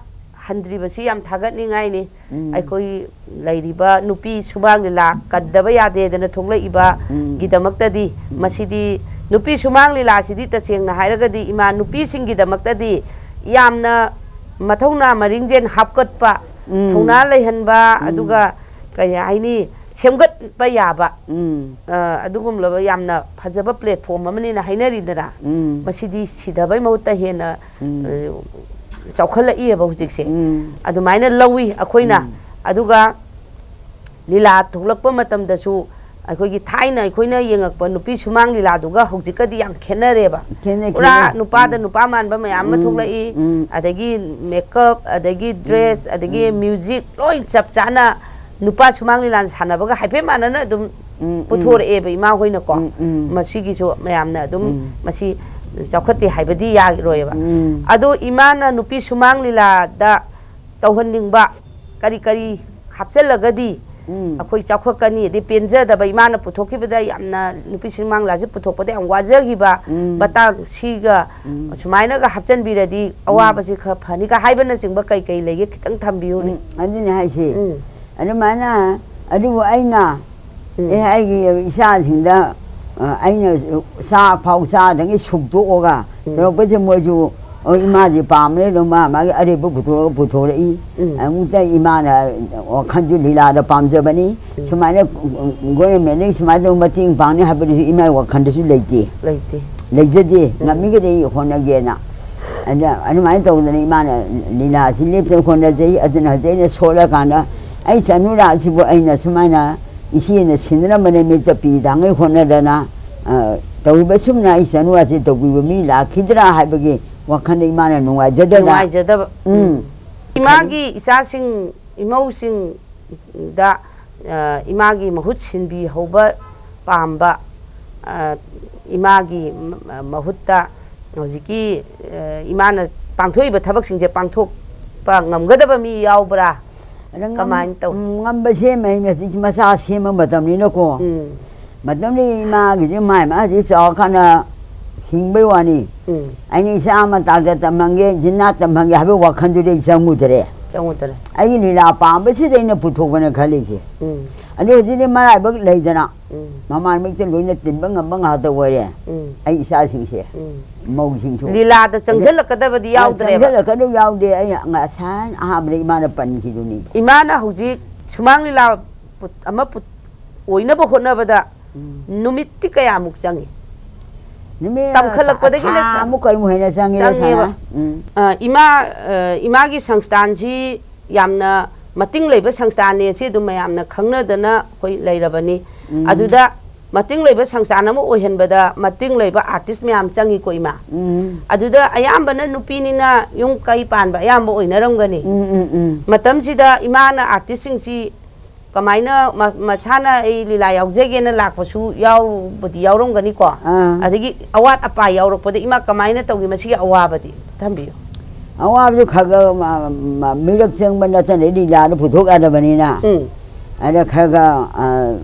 ꯍꯟꯗ꯭ꯔꯤꯕꯁꯤ ꯌꯥꯝ ꯊꯥꯒꯠꯅꯤꯡꯉꯥꯏꯅꯤ꯫ ꯎꯝ꯫ ꯑꯩꯈꯣꯏ ꯂꯩꯔꯤꯕ ꯅꯨꯄꯤ ꯁꯨꯃꯥꯡ ꯂꯤꯂꯥ ꯀꯟꯗꯕ ꯌꯥꯗꯦꯗꯅ ꯊꯣꯛꯂꯛꯏꯕ ꯎꯝ꯫ ꯒꯤꯗꯃꯛꯇꯗꯤ, ꯎꯝ꯫ ꯃꯁꯤꯗꯤ ꯅꯨꯄꯤ ꯁꯨꯃꯥꯡ ꯂꯤꯂꯥꯁꯤꯗꯤ ꯇꯁꯦꯡꯅ ꯍꯥꯏꯔꯒꯗꯤ ꯏꯃꯥ ꯅꯨꯄꯤꯁꯤꯡꯒꯤꯗꯃꯛꯇꯗꯤ ꯌꯥꯝꯅ ꯃꯊꯧꯅꯥ ꯃꯔꯤꯡꯖꯦꯜ ꯍꯥꯞꯀꯠꯄ, ꯎꯝ꯫ ꯊꯧꯅꯥ ꯂꯩꯍꯟꯕ, ꯎꯝ꯫ ꯑꯗꯨꯒ ꯀꯔꯤ ꯍꯥꯏꯅꯤ, ꯁꯦꯝꯒꯠꯄ ꯌꯥꯕ, ꯎꯝ꯫ ꯑ, ꯑꯗꯨꯒꯨꯝꯂꯕ ꯌꯥꯝꯅ ꯐꯖꯕ platform ꯑꯃꯅꯤꯅ ꯍꯥꯏꯅꯔꯤꯗꯅ, ꯎꯝ꯫ ꯃꯁꯤꯗꯤ ꯁꯤꯊꯕꯩ ꯃꯍꯨꯠꯇ ꯍꯦꯟꯅ, ꯎꯝ꯫ ꯑ, ꯆꯥꯎꯈꯠꯂꯛꯏꯑꯕ ꯍꯧꯖꯤꯛꯁꯦ꯫ ꯎꯝ꯫ ꯑꯗꯨꯃꯥꯏꯅ ꯂꯧꯏ ꯑꯩꯈꯣꯏꯅ꯫ ꯎꯝ꯫ ꯑꯗꯨꯒ ꯂꯤꯂꯥ ꯊꯣꯛꯂꯛꯄ ꯃꯇꯝꯗꯁꯨ ꯑꯩꯈꯣꯏꯒꯤ ꯊꯥꯏꯅ ꯑꯩꯈꯣꯏꯅ ꯌꯦꯡꯉꯛꯄ ꯅꯨꯄꯤ ꯁꯨꯃꯥꯡ ꯂꯤꯂꯥꯗꯨꯒ ꯍꯧꯖꯤꯛꯀꯗꯤ ꯌꯥꯝ ꯈꯦꯠꯅꯔꯦꯕ꯫ ꯈꯦꯠꯅꯩ, ꯄꯨꯔꯥ ꯈꯦꯠꯅꯩ꯫ ꯅꯨꯄꯥꯗ ꯎꯝ꯫ ꯅꯨꯄꯥ ꯃꯥꯟꯕ ꯃꯌꯥꯝ ꯑꯃ ꯎꯝ, ꯊꯣꯛꯂꯛꯏ꯫ ꯎꯝ꯫ ꯑꯗꯒꯤ makeup, ꯑꯗꯒꯤ dress, ꯑꯗꯒꯤ ꯎꯝ꯫ Music ꯂꯣꯏ ꯆꯞ ꯆꯥꯅ ꯅꯨꯄꯥ ꯁꯨꯃꯥꯡ ꯂꯤꯂꯥ ꯁꯥꯟꯅꯕꯒ ꯍꯥꯏꯐꯦꯠ ꯃꯥꯟꯅꯅ ꯑꯗꯨꯝ ꯎꯝ, ꯎꯝ꯫ ꯄꯨꯊꯣꯔꯛꯑꯦꯕ ꯏꯃꯥ ꯍꯣꯏꯅꯀꯣ꯫ ꯎꯝ, ꯎꯝ꯫ ꯃꯁꯤꯒꯤꯁꯨ ꯃꯌꯥꯝꯅ ꯑꯗꯨꯝ ꯎꯝ꯫ ꯃꯁꯤ ꯆꯥꯎꯈꯠꯇꯦ ꯍꯥꯏꯕꯗꯤ ꯌꯥꯔꯣꯏꯕ꯫ ꯎꯝ꯫ ꯑꯗꯣ ꯏꯃꯥꯅ ꯅꯨꯄꯤ ꯁꯨꯃꯥꯡ ꯂꯤꯂꯥꯗ ꯇꯧꯍꯟꯅꯤꯡꯕ ꯀꯔꯤ ꯀꯔꯤ ꯍꯥꯞꯆꯤꯜꯂꯒꯗꯤ ꯎꯝ꯫ ꯑꯩꯈꯣꯏ ꯆꯥꯎꯈꯠꯀꯅꯤ, ꯑꯗꯩ ꯄꯦꯟꯖꯗꯕ, ꯏꯃꯥꯅ ꯄꯨꯊꯣꯛꯈꯤꯕꯗ ꯌꯥꯝꯅ ꯅꯨꯄꯤ ꯁꯤꯡꯃꯥꯡꯂꯥꯁꯦ ꯄꯨꯊꯣꯛꯄꯗ ꯌꯥꯝ ꯋꯥꯖꯈꯤꯕ ꯎꯝ꯫ ꯃꯇꯥꯡ ꯁꯤꯒ ꯎꯝ꯫ ꯁꯨꯃꯥꯏꯅꯒ ꯍꯥꯞꯆꯤꯟꯕꯤꯔꯗꯤ ꯎꯝ꯫ ꯑꯋꯥꯕꯁꯤ ꯈꯔ ꯐꯅꯤꯒ ꯍꯥꯏꯕꯅꯆꯤꯡꯕ ꯀꯩ ꯀꯩ ꯂꯩꯒꯦ, ꯈꯤꯇꯪ ꯊꯝꯕꯤꯌꯨꯅꯦ꯫ ꯎꯝ, ꯑꯗꯨꯅꯦ ꯍꯥꯏꯁꯦ꯫ ꯎꯝ꯫ ꯑꯗꯨꯃꯥꯏꯅ, ꯑꯗꯨꯕꯨ ꯑꯩꯅ ꯎꯝ꯫ ꯑꯦ, ꯑꯩꯒꯤ ꯏꯆꯥꯁꯤꯡꯗ, ꯑ, ꯑꯩꯅ ꯆꯥ ꯐꯥꯎ ꯆꯥꯗꯒꯤ ꯁꯨꯛꯇꯣꯛꯑꯒ ꯎꯝ꯫ ꯇꯧꯔꯛꯄꯁꯦ ꯃꯣꯏꯁꯨ, ꯑꯣ, ꯏꯃꯥꯁꯦ ꯄꯥꯝꯕꯅꯦ ꯑꯗꯨꯝ ꯃꯥ ꯃꯥꯒꯤ ꯑꯔꯦꯝꯕ ꯄꯨꯊꯣꯔꯒ ꯄꯨꯊꯣꯔꯛꯏ꯫ ꯎꯝ꯫ ꯑꯃꯨꯛꯇ ꯏꯃꯥꯅ ꯋꯥꯈꯜꯁꯨ ꯂꯤꯂꯥꯗ ꯄꯥꯝꯖꯕꯅꯤ꯫ ꯎꯝ꯫ ꯁꯨꯃꯥꯏꯅ ꯒꯣꯔꯃꯦꯟꯗꯒꯤ ꯁꯨꯃꯥꯏꯅ ꯇꯧꯕ ꯃꯇꯦꯡ ꯄꯥꯡꯅꯤ ꯍꯥꯏꯕꯗꯨꯁꯨ ꯏꯃꯥꯒꯤ ꯋꯥꯈꯜꯗꯁꯨ ꯂꯩꯇꯦ꯫ ꯂꯩꯇꯦ꯫ ꯂꯩꯖꯗꯦ꯫ ꯎꯝ꯫ ꯉꯝꯃꯤꯈꯩꯗꯤ ꯍꯣꯠꯅꯒꯦꯅ꯫ ꯑꯗ ꯑꯗꯨꯃꯥꯏꯅ ꯇꯧꯗꯅ ꯏꯃꯥꯅ ꯂꯤꯂꯥꯁꯤ ꯂꯦꯞꯇꯅ ꯍꯣꯠꯅꯖꯩ꯫ ꯑꯗꯨꯅ ꯍꯧꯖꯤꯛ ꯑꯩꯅ ꯁꯣꯜꯂꯀꯥꯟꯗ ꯑꯩ ꯆꯅꯨꯔꯥꯁꯤꯕꯨ ꯑꯩꯅ ꯁꯨꯃꯥꯏꯅ ꯏꯆꯦꯅ ꯁꯤꯟꯅꯔꯝꯕꯅ ꯃꯤꯠꯇ ꯄꯤ ꯇꯥꯡꯉꯩ ꯍꯣꯠꯅꯗꯅ, ꯑ, ꯇꯧꯔꯤꯕ ꯁꯨꯝꯅ ꯑꯩ ꯆꯅꯨꯔꯥꯁꯤ ꯇꯧꯕꯤꯕ ꯃꯤ ꯂꯥꯛꯈꯤꯗ꯭ꯔꯥ ꯍꯥꯏꯕꯒꯤ ꯋꯥꯈꯜꯗ ꯏꯃꯥꯅ ꯅꯨꯡꯉꯥꯏꯖꯗꯅ꯫ ꯅꯨꯡꯉꯥꯏꯖꯗꯕ꯫ ꯎꯝ꯫ ꯎꯝ꯫ ꯏꯃꯥꯒꯤ ꯏꯆꯥꯁꯤꯡ, ꯏꯃꯧꯁꯤꯡꯗ, ꯑ, ꯏꯃꯥꯒꯤ ꯃꯍꯨꯠ ꯁꯤꯟꯕꯤꯍꯧꯕ ꯄꯥꯝꯕ, ꯑ, ꯏꯃꯥꯒꯤ ꯃ-, ꯃꯍꯨꯠꯇ ꯍꯧꯖꯤꯛꯀꯤ, ꯑ, ꯏꯃꯥꯅ ꯄꯥꯡꯊꯣꯛꯏꯕ ꯊꯕꯛꯁꯤꯡꯁꯦ ꯄꯥꯡꯊꯣꯛꯄ ꯉꯝꯒꯗꯕ ꯃꯤ ꯌꯥꯎꯕ꯭ꯔꯥ? ꯑꯗ ꯉꯝ-, ꯀꯃꯥꯏꯅ ꯇꯧ? ꯎꯝ, ꯉꯝꯕ ꯁꯦꯝꯕ ꯍꯥꯏ ꯍꯧꯖꯤꯛ ꯃꯆꯥ ꯁꯦꯝꯕ ꯃꯇꯝꯅꯤꯅꯀꯣ꯫ ꯎꯝ꯫ ꯃꯇꯝꯗꯨꯗ ꯏꯃꯥꯒꯤꯁꯦ ꯃꯥꯏ ꯃꯥ ꯍꯧꯖꯤꯛ ꯆꯥꯎꯔꯀꯥꯟꯗ ꯍꯤꯡꯕꯩ ꯋꯥꯅꯤ꯫ ꯎꯝ꯫ ꯑꯩꯅ ꯏꯆꯥ ꯑꯃ ꯗꯥꯛꯇꯔ ꯇꯝꯍꯟꯒꯦ, ꯖꯤꯝꯅꯥꯁ ꯇꯝꯍꯟꯒꯦ ꯍꯥꯏꯕ ꯋꯥꯈꯜꯗꯨꯗꯤ ꯑꯩ ꯆꯪꯉꯨꯗ꯭ꯔꯦ꯫ ꯆꯪꯉꯨꯗ꯭ꯔꯦ꯫ ꯑꯩꯒꯤ ꯂꯤꯂꯥ ꯄꯥꯝꯕꯁꯤꯗ ꯑꯩꯅ ꯄꯨꯊꯣꯛꯄꯅ ꯈꯜꯂꯤꯁꯦ꯫ ꯎꯝ꯫ ꯑꯗꯨ ꯍꯧꯖꯤꯛꯇꯤ ꯃꯔꯥꯏꯕꯛ ꯂꯩꯗꯅ ꯎꯝ꯫ ꯃꯃꯥꯟ ꯃꯤꯛꯇ ꯂꯣꯏꯅ ꯇꯤꯟꯕ ꯉꯝꯕ ꯉꯥꯛꯇ ꯑꯣꯏꯔꯦ꯫ ꯎꯝ꯫ ꯑꯩ ꯏꯆꯥꯁꯤꯡꯁꯦ, ꯎꯝ꯫ ꯃꯧꯁꯤꯡꯁꯨ꯫ ꯂꯤꯂꯥꯗ ꯑꯗ ꯆꯪꯁꯤꯜꯂꯛꯀꯗꯕꯗꯤ ꯌꯥꯎꯗ꯭ꯔꯦꯕ꯫ ꯆꯪꯁꯤꯜꯂꯛꯀꯗꯕ ꯌꯥꯎꯗꯦ꯫ ꯑꯩ ꯉꯁꯥꯏ ꯑꯍꯥꯟꯕꯗ ꯏꯃꯥꯅ ꯄꯟꯈꯤꯗꯨꯅꯤ꯫ ꯏꯃꯥꯅ ꯍꯧꯖꯤꯛ ꯁꯨꯃꯥꯡ ꯂꯤꯂꯥ ꯄꯨꯠ-, ꯑꯃ ꯄꯨꯠ-, ꯑꯣꯏꯅꯕ ꯍꯣꯠꯅꯕꯗ ꯎꯝ꯫ ꯅꯨꯃꯤꯠꯇꯤ ꯀꯌꯥꯃꯨꯛ ꯆꯪꯉꯤ? ꯅꯨꯃꯤꯠ ꯇꯝꯈꯠꯂꯛꯄꯗꯒꯤꯅ ꯊꯥ ꯆꯪ-, ꯑꯃꯨꯛ ꯀꯔꯤꯃꯨꯛ ꯍꯦꯟꯅ ꯆꯪꯉꯤꯗ ꯆꯪꯉꯦꯕ꯫ ꯁꯅꯥ? ꯎꯝ꯫ ꯑ, ꯏꯃꯥ, ꯑ, ꯏꯃꯥꯒꯤ ꯁꯪꯁꯊꯥꯟꯁꯤ ꯌꯥꯝꯅ ꯃꯇꯤꯡ ꯂꯩꯕ ꯁꯪꯁꯊꯥꯟꯅꯦ, ꯁꯤ ꯑꯗꯨꯝ ꯃꯌꯥꯝꯅ ꯈꯪꯅꯗꯅ ꯑꯩꯈꯣꯏ ꯂꯩꯔꯕꯅꯤ꯫ ꯎꯝ꯫ ꯑꯗꯨꯗ ꯃꯇꯤꯡ ꯂꯩꯕ ꯁꯪꯁꯊꯥꯟ ꯑꯃ ꯑꯣꯏꯍꯟꯕꯗ ꯃꯇꯤꯡ ꯂꯩꯕ artist ꯃꯌꯥꯝ ꯆꯪꯉꯤꯀꯣ, ꯏꯃꯥ? ꯎꯝ꯫ ꯑꯗꯨꯗ ꯑꯌꯥꯝꯕꯅ ꯅꯨꯄꯤꯅꯤꯅ ꯌꯨꯝ ꯀꯩ ꯄꯥꯟꯕ ꯑꯌꯥꯝꯕ ꯑꯣꯏꯅꯔꯝꯒꯅꯤ꯫ ꯎꯝ, ꯎꯝ, ꯎꯝ꯫ ꯃꯇꯝꯁꯤꯗ ꯏꯃꯥꯅ artist ꯁꯤꯡꯁꯤ ꯀꯃꯥꯏꯅ ꯃ-, ꯃꯁꯥꯅ ꯑꯩ ꯂꯤꯂꯥ ꯌꯥꯎꯖꯒꯦꯅ ꯂꯥꯛꯄꯁꯨ ꯌꯥꯎꯕꯗꯤ ꯌꯥꯎꯔꯝꯒꯅꯤꯀꯣ? ꯑꯥ꯫ ꯑꯗꯒꯤ ꯑꯋꯥꯠ ꯑꯄꯥ ꯌꯥꯎꯔꯛꯄꯗ ꯏꯃꯥ ꯀꯃꯥꯏꯅ ꯇꯧꯒꯦ ꯃꯁꯤꯒꯤ ꯑꯋꯥꯕꯗꯤ? ꯊꯝꯕꯤꯌꯨ꯫ ꯑꯋꯥꯕꯁꯨ ꯈꯔ ꯈꯔ ꯃ-, ꯃ-, ꯃꯤꯔꯛ ꯆꯪꯕ ꯅꯠꯇꯅ ꯂꯤꯂꯥꯗ ꯄꯨꯊꯣꯛ ꯌꯥꯗꯕꯅꯤꯅ꯫ ꯎꯝ꯫ ꯑꯗ ꯈꯔꯒ, ꯑ,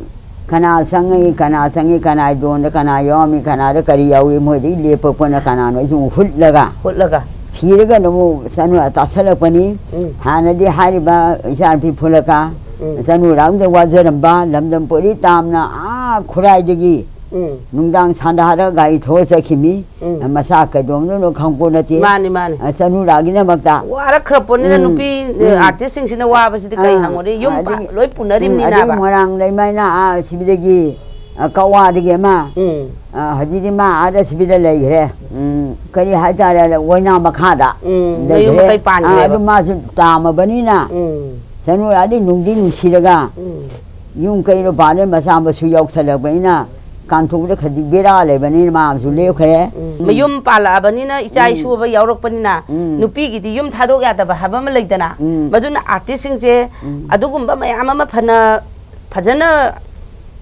ꯀꯅꯥ ꯆꯪꯉꯤ, ꯀꯅꯥ ꯆꯪꯉꯤ, ꯀꯅꯥ ꯗꯣꯟꯗ ꯀꯅꯥ ꯌꯥꯎꯔꯝꯃꯤ, ꯀꯅꯥꯗ ꯀꯔꯤ ꯌꯥꯎꯏ, ꯃꯣꯏꯗꯒꯤ ꯂꯦꯞꯄ ꯄꯣꯠꯅ ꯀꯅꯥꯅꯣ ꯑꯩꯁꯨ ꯑꯃꯨꯛ ꯍꯨꯠꯂꯒ, ꯍꯨꯠꯂꯒ꯫ ꯊꯤꯔꯒꯅ ꯑꯃꯨꯛ ꯆꯠꯅ ꯇꯥꯁꯜꯂꯛꯄꯅꯤ꯫ ꯎꯝ꯫ ꯍꯥꯟꯅꯗꯤ ꯍꯥꯏꯔꯤꯕ ꯏꯆꯥꯅꯨꯄꯤ ꯐꯨꯂꯀꯥ, ꯎꯝ꯫ ꯆꯅꯨꯔꯥꯝꯗ ꯋꯥꯖꯔꯝꯕ, ꯂꯝꯗꯝ ꯄꯣꯔꯤ ꯇꯥꯝꯅ ꯑꯥ ꯈꯨꯔꯥꯏꯗꯒꯤ ꯎꯝ꯫ ꯅꯨꯡꯗꯥꯡ ꯁꯥꯟꯗꯥꯔ ꯒꯥꯔꯤ ꯊꯧꯔ ꯆꯠꯈꯤꯕꯅꯤ꯫ ꯎꯝ꯫ ꯃꯆꯥ ꯀꯩꯗꯧꯅꯗꯣꯏꯅꯣ ꯈꯪꯄꯣꯠ ꯅꯠꯇꯦ꯫ ꯃꯥꯅꯤ, ꯃꯥꯅꯤ꯫ ꯑ, ꯆꯅꯨꯔꯥꯒꯤꯗꯃꯛꯇ꯫ ꯋꯥꯔꯛꯈ꯭ꯔ ꯄꯣꯠꯅꯤꯅ ꯎꯝ, ꯅꯨꯄꯤ, ꯎꯝ꯫ ꯑꯥꯔꯇꯤꯁꯁꯤꯡꯁꯤꯅ ꯋꯥꯕꯁꯤꯗꯤ ꯀꯩ ꯑꯥ, ꯍꯪꯉꯨꯅꯤ? ꯌꯨꯝ ꯄꯥ-, ꯑꯗꯒꯤ, ꯂꯣꯏ ꯎꯝ, ꯄꯨꯅꯔꯤꯕꯅꯤꯅꯕ꯫ ꯑꯗꯒꯤ ꯃꯣꯏꯔꯥꯡ ꯂꯩꯃꯥꯏꯅ, ꯑꯥ, ꯁꯤꯕꯗꯒꯤ, ꯑ, ꯀꯛꯋꯥꯗꯒꯤ ꯑꯃ, ꯎꯝ꯫ ꯑ, ꯍꯧꯖꯤꯛꯇꯤ ꯃꯥ ꯑꯥꯗ ꯁꯤꯕꯗ ꯂꯩꯈ꯭ꯔꯦ꯫ ꯎꯝ, ꯀꯔꯤ ꯍꯥꯏꯇꯥꯔꯦ, ꯑꯣꯏꯅꯥ ꯃꯈꯥꯗ ꯎꯝ, ꯃꯌꯨꯝ ꯂꯩꯈ꯭ꯔꯦ꯫ ꯃꯀꯩ ꯑꯥ, ꯄꯥꯟꯈ꯭ꯔꯦꯕ꯫ ꯑꯗꯨ ꯃꯥꯁꯨ ꯇꯥꯝꯃꯕꯅꯤꯅ, ꯎꯝ꯫ ꯆꯅꯨꯔꯥꯗꯤ ꯅꯨꯡꯗꯤ ꯅꯨꯡꯁꯤꯔꯒ, ꯎꯝ꯫ ꯌꯨꯝ ꯀꯩꯔꯣ ꯄꯥꯜꯂꯦ, ꯃꯆꯥ ꯃꯁꯨ ꯌꯥꯎꯁꯜꯂꯛꯄꯅꯤꯅ, ꯀꯥꯟꯊꯣꯛꯄꯗ ꯈꯖꯤꯛ ꯕꯦꯔꯥ ꯂꯩꯕꯅꯤꯅ ꯃꯥ ꯑꯃꯁꯨ ꯂꯦꯞꯈ꯭ꯔꯦ꯫ ꯎꯝ꯫ ꯃꯌꯨꯝ ꯄꯥꯜꯂꯛꯑꯕꯅꯤꯅ, ꯏꯆꯥ ꯎꯝ꯫ ꯏꯁꯨ ꯑꯃ ꯌꯥꯎꯔꯛꯄꯅꯤꯅ, ꯎꯝ꯫ ꯅꯨꯄꯤꯒꯤꯗꯤ ꯌꯨꯝ ꯊꯥꯗꯣꯛ ꯌꯥꯗꯕ ꯍꯥꯏꯕ ꯑꯃ ꯂꯩꯗꯅ, ꯎꯝ꯫ ꯃꯗꯨꯅ ꯑꯥꯔꯇꯤꯁꯁꯤꯡꯁꯦ ꯎꯝ꯫ ꯑꯗꯨꯒꯨꯝꯕ ꯃꯌꯥꯝ ꯑꯃ ꯐꯅ, ꯐꯖꯅ,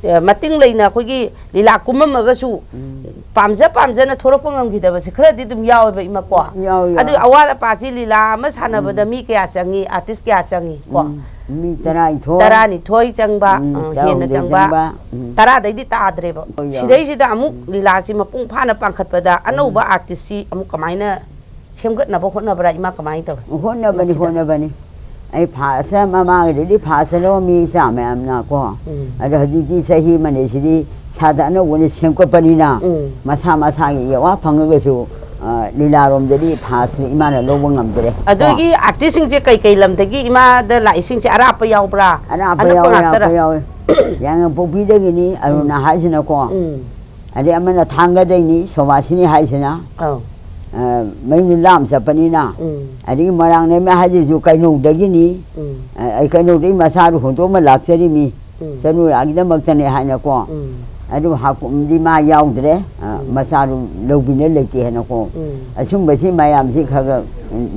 ꯑ, ꯃꯇꯤꯡ ꯂꯩꯅ ꯑꯩꯈꯣꯏꯒꯤ ꯂꯤꯂꯥ ꯀꯨꯝꯃꯝꯃꯒꯁꯨ, ꯎꯝ꯫ ꯄꯥꯝꯖ ꯄꯥꯝꯖꯅ ꯊꯣꯔꯛꯄ ꯉꯝꯈꯤꯗꯕꯁꯦ ꯈꯔꯗꯤ ꯑꯗꯨꯝ ꯌꯥꯎꯋꯦꯕ, ꯏꯃꯥꯀꯣ꯫ ꯌꯥꯎꯋꯦ, ꯑꯗꯨ ꯌꯥꯎꯋꯦ꯫ ꯑꯋꯥꯠ ꯑꯄꯥꯁꯤ ꯂꯤꯂꯥ ꯑꯃ ꯁꯥꯟꯅꯕꯗ ꯎꯝ꯫ ꯃꯤ ꯀꯌꯥ ꯆꯪꯉꯤ, ꯑꯥꯔꯇꯤꯁ ꯀꯌꯥ ꯆꯪꯉꯤ, ꯀꯣ? ꯎꯝ, ꯃꯤ ꯇꯔꯥꯅꯤꯊꯣꯏ꯫ ꯇꯔꯥꯅꯤꯊꯣꯏ ꯆꯪꯕ, ꯎꯝ, ꯑ, ꯍꯦꯟꯅ ꯇꯔꯥꯍꯨꯝꯗꯣꯏ ꯆꯪꯕ꯫ ꯆꯪꯕ꯫ ꯎꯝ꯫ ꯇꯔꯥꯗꯩꯗꯤ ꯇꯥꯗ꯭ꯔꯦꯕ꯫ ꯍꯣꯏ, ꯌꯥꯎꯋꯦ꯫ ꯁꯤꯗꯩꯁꯤꯗ ꯑꯃꯨꯛ ꯎꯝ꯫ ꯂꯤꯂꯥꯁꯤ ꯃꯄꯨꯡ ꯐꯥꯅ ꯄꯥꯡꯈꯠꯄꯗ ꯑꯅꯧꯕ ꯎꯝ꯫ ꯑꯥꯔꯇꯤꯁꯁꯤ ꯑꯃꯨꯛ ꯀꯃꯥꯏꯅ ꯁꯦꯝꯒꯠꯅꯕ ꯍꯣꯠꯅꯕ꯭ꯔꯥ, ꯏꯃꯥ, ꯀꯃꯥꯏꯅ ꯇꯧꯏ? ꯍꯣꯠꯅꯕꯅꯤ, ꯃꯁꯤꯗ? ꯍꯣꯠꯅꯕꯅꯤ꯫ ꯑꯩ ꯐꯥꯁ ꯃꯃꯥꯡꯒꯤꯗꯨꯗꯤ ꯐꯥꯁ ꯂꯧꯔꯝꯃꯤ, ꯏꯆꯥ ꯃꯌꯥꯝꯅ ꯀꯣ꯫ ꯎꯝ꯫ ꯑꯗꯣ ꯍꯧꯖꯤꯛꯇꯤ ꯆꯍꯤ ꯑꯃꯅꯤꯁꯤꯗꯤ ꯁꯥꯇ꯭ꯔ ꯑꯅꯧꯕꯅ ꯁꯦꯝꯒꯠꯄꯅꯤꯅ ꯎꯝ꯫ ꯃꯁꯥ ꯃꯁꯥꯒꯤ ꯑꯦꯋꯥꯔꯗ ꯐꯪꯉꯒꯁꯨ, ꯑ, ꯂꯤꯂꯥꯔꯣꯝꯗꯗꯤ ꯐꯥꯁ ꯏꯃꯥꯅ ꯂꯧꯕ ꯉꯝꯗ꯭ꯔꯦ ꯀꯣ꯫ ꯑꯗꯨꯒꯤ ꯑꯥꯔꯇꯤꯁꯁꯤꯡꯁꯦ ꯀꯩꯀꯩ ꯂꯝꯗꯒꯤ ꯏꯃꯥꯗ ꯂꯥꯛꯏꯁꯤꯡꯁꯦ ꯑꯔꯥꯞꯄ ꯌꯥꯎꯕ꯭ꯔꯥ? ꯑꯔꯥꯞꯄ ꯑꯅꯛꯄ ꯌꯥꯎꯋꯦ, ꯉꯥꯛꯇꯔꯥ? ꯑꯔꯥꯞꯄ ꯌꯥꯎꯋꯦ꯫ ꯌꯥꯏꯉꯪꯄꯣꯛꯄꯤꯗꯒꯤꯅꯤ ꯑꯔꯨꯅꯥ ꯎꯝ꯫ ꯍꯥꯏꯁꯤꯅꯀꯣ꯫ ꯎꯝ꯫ ꯑꯗꯩ ꯑꯃꯅ ꯊꯥꯡꯒꯗꯩꯅꯤ, ꯁꯣꯕꯥꯁꯤꯅꯤ ꯍꯥꯏꯁꯤꯅ꯫ ꯑꯧ꯫ ꯑ, ꯃꯌꯨꯝꯗ ꯂꯥꯝ ꯆꯠꯄꯅꯤꯅ꯫ ꯎꯝ꯫ ꯑꯗꯒꯤ ꯃꯣꯏꯔꯥꯡ ꯂꯩꯃ ꯍꯥꯏꯁꯤꯁꯨ ꯀꯩꯅꯧꯗꯒꯤꯅꯤ꯫ ꯎꯝ꯫ ꯑ, ꯑꯩ ꯀꯩꯅꯧꯗꯒꯤ ꯃꯆꯥꯗꯨ ꯍꯣꯡꯗꯣꯛꯑꯝꯃ ꯂꯥꯛꯆꯔꯤꯃꯤ꯫ ꯎꯝ꯫ ꯆꯅꯨꯔꯥꯒꯤꯗꯃꯛꯇꯅꯦ ꯍꯥꯏꯅꯀꯣ꯫ ꯎꯝ꯫ ꯑꯗꯨ ꯍꯥꯀꯨꯝꯗꯤ ꯃꯥ ꯌꯥꯎꯗ꯭ꯔꯦ꯫ ꯑ, ꯎꯝ꯫ ꯃꯆꯥꯗꯨ ꯂꯧꯕꯤꯅ ꯂꯩꯇꯦ ꯍꯥꯏꯅꯀꯣ꯫ ꯎꯝ꯫ ꯑꯁꯨꯝꯕꯁꯤ ꯃꯌꯥꯝꯁꯤ ꯈꯔ ꯈꯔ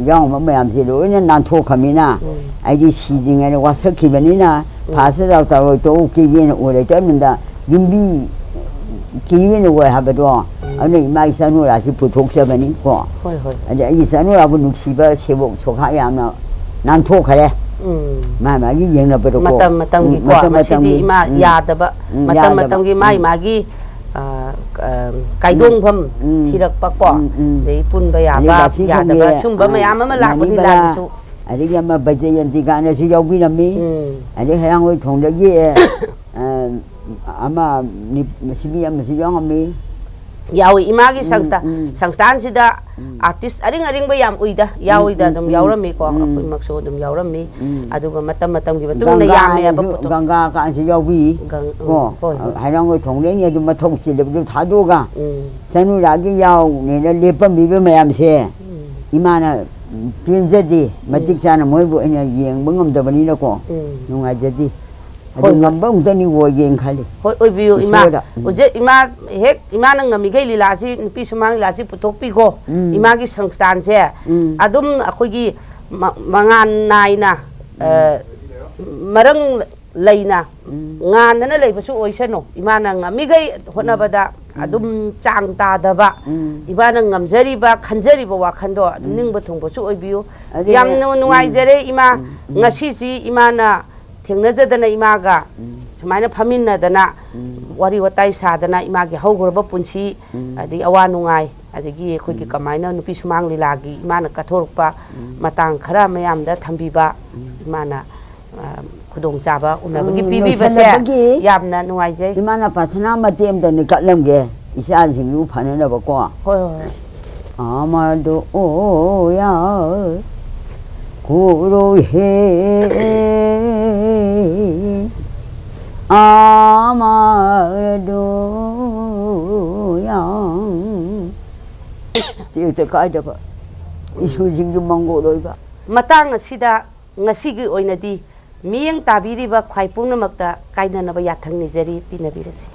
ꯌꯥꯎꯔꯝꯕ ꯃꯌꯥꯝꯁꯤ ꯂꯣꯏꯅ ꯅꯥꯟꯊꯣꯛꯈ꯭ꯔꯃꯤꯅ ꯎꯝ꯫ ꯑꯩꯗꯤ ꯁꯤꯗ꯭ꯔꯤꯉꯩꯗ ꯋꯥꯁꯛꯈꯤꯕꯅꯤꯅ ꯎꯝ꯫ ꯐꯥꯁꯇ ꯗꯥꯛꯇꯔ ꯑꯣꯏ ꯇꯣꯛꯎ ꯀꯦꯒꯦꯅ ꯑꯣꯏ ꯂꯩꯇꯕꯅꯤꯅ ꯌꯨꯝꯕꯤ ꯀꯤꯋꯦꯅ ꯑꯣꯏ ꯍꯥꯏꯕꯗꯣ, ꯎꯝ꯫ ꯑꯗꯨꯅ ꯏꯃꯥ ꯏꯆꯥꯅꯨꯔꯥꯁꯤ ꯄꯨꯊꯣꯛꯆꯕꯅꯤ ꯀꯣ꯫ ꯍꯣꯏ, ꯍꯣꯏ꯫ ꯑꯗ ꯑꯩꯒꯤ ꯏꯆꯥꯅꯨꯔꯥꯕꯨ ꯅꯨꯡꯁꯤꯕ ꯁꯦꯕꯣꯛ ꯁꯣꯈꯥ ꯌꯥꯝꯅ ꯅꯥꯟꯊꯣꯛꯈ꯭ꯔꯦ꯫ ꯎꯝ꯫ ꯃꯥ ꯃꯥꯒꯤ ꯌꯦꯡꯅꯕꯗꯀꯣ꯫ ꯃꯇꯝ ꯃꯇꯝꯒꯤꯀꯣ꯫ ꯎꯝ, ꯃꯇꯝ ꯃꯁꯤꯗꯤ ꯃꯇꯝꯒꯤ꯫ ꯏꯃꯥ ꯎꯝ꯫ ꯌꯥꯗꯕ꯫ ꯎꯝ, ꯃꯇꯝ ꯌꯥꯗꯕ꯫ ꯃꯇꯝꯒꯤ ꯃꯥꯒꯤ ꯎꯝ꯫ ꯃꯥꯒꯤ ꯑ, ꯑ, ꯀꯥꯏꯗꯣꯡꯐꯝ ꯎꯝ꯫ ꯊꯤꯔꯛꯄꯀꯣ꯫ ꯎꯝ, ꯎꯝ꯫ ꯑꯗꯩ ꯄꯨꯟꯕ ꯑꯗꯩ ꯌꯥꯕ ꯕꯥꯁꯤ ꯌꯥꯗꯕ ꯈꯪꯉꯦ, ꯁꯨꯝꯕ ꯑ, ꯃꯌꯥꯝ ꯑꯃ ꯂꯥꯛꯄ ꯅꯥꯅꯤ ꯕꯂꯥ, ꯂꯤꯂꯥꯒꯤꯁꯨ꯫ ꯑꯗꯒꯤ ꯑꯃ ꯕꯩꯖꯌꯟꯇꯤ ꯀꯥꯏꯅꯁꯨ ꯌꯥꯎꯕꯤꯔꯝꯃꯤ꯫ ꯎꯝ꯫ ꯑꯗꯩ ꯍꯩꯔꯥꯡꯒꯣꯏ ꯊꯣꯡꯗꯒꯤ, ꯑ, ꯑꯃ ꯅꯤ-, ꯁꯤꯕꯤ ꯑꯃꯁꯨ ꯌꯥꯎꯔꯝꯃꯤ꯫ ꯌꯥꯎꯏ꯫ ꯏꯃꯥꯒꯤ ꯎꯝ, ꯁꯪꯁꯊꯥ-, ꯎꯝ꯫ ꯁꯪꯁꯊꯥꯟꯁꯤꯗ ꯎꯝ꯫ ꯑꯥꯔꯇꯤꯁ ꯑꯔꯤꯡ ꯑꯔꯤꯡꯕ ꯌꯥꯝ ꯎꯏꯗ, ꯌꯥꯎꯏꯗ꯫ ꯎꯝ, ꯑꯗꯨꯝ ꯎꯝ, ꯌꯥꯎꯔꯝꯃꯤꯀꯣ꯫ ꯎꯝ꯫ ꯑꯩꯈꯣꯏꯃꯛꯁꯨ ꯑꯗꯨꯝ ꯌꯥꯎꯔꯝꯃꯤ꯫ ꯎꯝ꯫ ꯑꯗꯨꯒ ꯃꯇꯝ ꯃꯇꯝꯒꯤ ꯃꯇꯨꯡ ꯏꯟꯅ ꯌꯥꯝꯃꯦꯕ ꯒꯪꯒꯥꯁꯨ, ꯄꯨꯊꯣꯛ-, ꯒꯪꯒꯥ ꯀꯥꯟꯁꯨ ꯌꯥꯎꯕꯤ꯫ ꯒꯪ-, ꯎꯝ, ꯀꯣ, ꯍꯣꯏ, ꯍꯣꯏ꯫ ꯍꯩꯔꯥꯡꯒꯣꯏ ꯊꯣꯡꯗꯩꯅꯦ ꯑꯗꯨꯝ ꯃꯊꯧ ꯆꯤꯜꯂꯕꯗꯨ ꯊꯥꯗꯣꯛꯑꯒ ꯎꯝ꯫ ꯆꯅꯨꯔꯥꯒꯤ ꯌꯥꯎꯅꯦꯅ ꯂꯦꯞꯄꯝꯃꯤꯕ ꯃꯌꯥꯝꯁꯦ ꯎꯝ꯫ ꯏꯃꯥꯅ ꯄꯦꯟꯖꯗꯦ꯫ ꯃꯇꯤꯛ ꯆꯥꯅ ꯃꯣꯏꯕꯨ ꯑꯩꯅ ꯌꯦꯡꯕ ꯉꯝꯗꯕꯅꯤꯅꯀꯣ꯫ ꯎꯝ꯫ ꯅꯨꯡꯉꯥꯏꯖꯗꯦ꯫ ꯑꯗꯨ ꯍꯣꯏ, ꯍꯣꯏ꯫ ꯉꯝꯕ ꯑꯃꯨꯛꯇꯅꯤ ꯋꯣ ꯌꯦꯡ ꯈꯜꯂꯤ꯫ ꯍꯣꯏ, ꯑꯣꯏꯕꯤꯌꯨ ꯏꯃꯥ꯫ ꯏꯁꯣꯔꯗ꯫ ꯎꯝ꯫ ꯍꯧꯖꯤꯛ ꯏꯃꯥ ꯍꯦꯛ ꯏꯃꯥꯅ ꯉꯝꯃꯤꯈꯩ ꯂꯤꯂꯥꯁꯤ, ꯅꯨꯄꯤ ꯁꯨꯃꯥꯡ ꯂꯤꯂꯥꯁꯤ ꯄꯨꯊꯣꯛꯄꯤꯀꯣ꯫ ꯎꯝ꯫ ꯏꯃꯥꯒꯤ ꯁꯪꯁꯊꯥꯟꯁꯦ ꯎꯝ꯫ ꯑꯗꯨꯝ ꯑꯩꯈꯣꯏꯒꯤ ꯃ-, ꯃꯉꯥꯜ ꯅꯥꯏꯅ, ꯑ, ꯃꯔꯪ ꯂꯩꯅ ꯎꯝ꯫ ꯉꯥꯟꯗꯅ ꯂꯩꯕꯁꯨ ꯑꯣꯏꯁꯅꯨ꯫ ꯏꯃꯥꯅ ꯉꯝꯃꯤꯈꯩ ꯍꯣꯠꯅꯕꯗ ꯑꯗꯨꯝ ꯆꯥꯡ ꯇꯥꯗꯕ, ꯎꯝ꯫ ꯏꯃꯥꯅ ꯉꯝꯖꯔꯤꯕ, ꯈꯟꯖꯔꯤꯕ ꯋꯥꯈꯜꯗꯣ ꯑꯗꯨꯝ ꯅꯤꯡꯕ ꯊꯨꯡꯕꯁꯨ ꯑꯣꯏꯕꯤꯌꯨ꯫ ꯑꯗꯨꯅ, ꯌꯥꯝꯅ ꯎꯝ, ꯅꯨꯡꯉꯥꯏꯖꯔꯦ ꯏꯃꯥ꯫ ꯎꯝ, ꯎꯝ꯫ ꯉꯁꯤꯁꯤ ꯏꯃꯥꯅ ꯊꯦꯡꯅꯖꯗꯅ ꯏꯃꯥꯒ ꯎꯝ꯫ ꯁꯨꯃꯥꯏꯅ ꯐꯝꯃꯤꯟꯅꯗꯅ ꯎꯝ꯫ ꯋꯥꯔꯤ ꯋꯥꯇꯥꯏ ꯁꯥꯗꯅ ꯏꯃꯥꯒꯤ ꯍꯧꯈ꯭ꯔꯕ ꯄꯨꯟꯁꯤ, ꯎꯝ꯫ ꯑꯗꯒꯤ ꯑꯋꯥ ꯅꯨꯡꯉꯥꯏ, ꯑꯗꯒꯤ ꯑꯩꯈꯣꯏꯒꯤ ꯎꯝ꯫ ꯀꯃꯥꯏꯅ ꯅꯨꯄꯤ ꯁꯨꯃꯥꯡ ꯂꯤꯂꯥꯒꯤ ꯏꯃꯥꯅ ꯀꯠꯊꯣꯔꯛꯄ ꯎꯝ꯫ ꯃꯇꯥꯡ ꯈꯔ ꯃꯌꯥꯝꯗ ꯊꯝꯕꯤꯕ, ꯎꯝ꯫ ꯏꯃꯥꯅ, ꯑ, ꯈꯨꯗꯣꯡꯆꯥꯕ ꯎꯅꯕꯒꯤ ꯎꯝ, ꯄꯤꯕꯤꯕꯁꯦ ꯂꯣꯏꯁꯜꯂꯕꯒꯤ ꯌꯥꯝꯅ ꯅꯨꯡꯉꯥꯏꯖꯩ꯫ ꯏꯃꯥꯅ ꯄ꯭ꯔꯥꯊꯅꯥ ꯃꯇꯦꯛ ꯑꯃꯇꯅꯤ ꯀꯠꯂꯝꯒꯦ, ꯏꯆꯥꯁꯤꯡꯗꯨ ꯐꯅꯅꯕꯀꯣ꯫ ꯍꯣꯏ, ꯍꯣꯏ, ꯍꯣꯏ꯫ ꯑꯃꯗꯣ ꯑꯣꯌꯥ ꯀꯨꯔꯣ ꯍꯦ, ꯑꯃꯗꯣ ꯌꯥ꯫ ꯇꯦꯛꯇ ꯀꯥꯏꯗꯕ, ꯏꯁꯨꯁꯤꯡꯗꯨ ꯃꯪꯒꯣꯜ ꯑꯣꯏꯕ꯫ ꯃꯇꯥꯡ ꯑꯁꯤꯗ ꯉꯁꯤꯒꯤ ꯑꯣꯏꯅꯗꯤ ꯃꯤꯠꯌꯦꯡ ꯇꯥꯕꯤꯔꯤꯕ ꯈ꯭ꯋꯥꯏ ꯄꯨꯝꯅꯃꯛꯇ ꯀꯥꯏꯅꯅꯕ ꯌꯥꯊꯪ ꯅꯤꯖꯔꯤ, ꯄꯤꯅꯕꯤꯔꯁꯤ꯫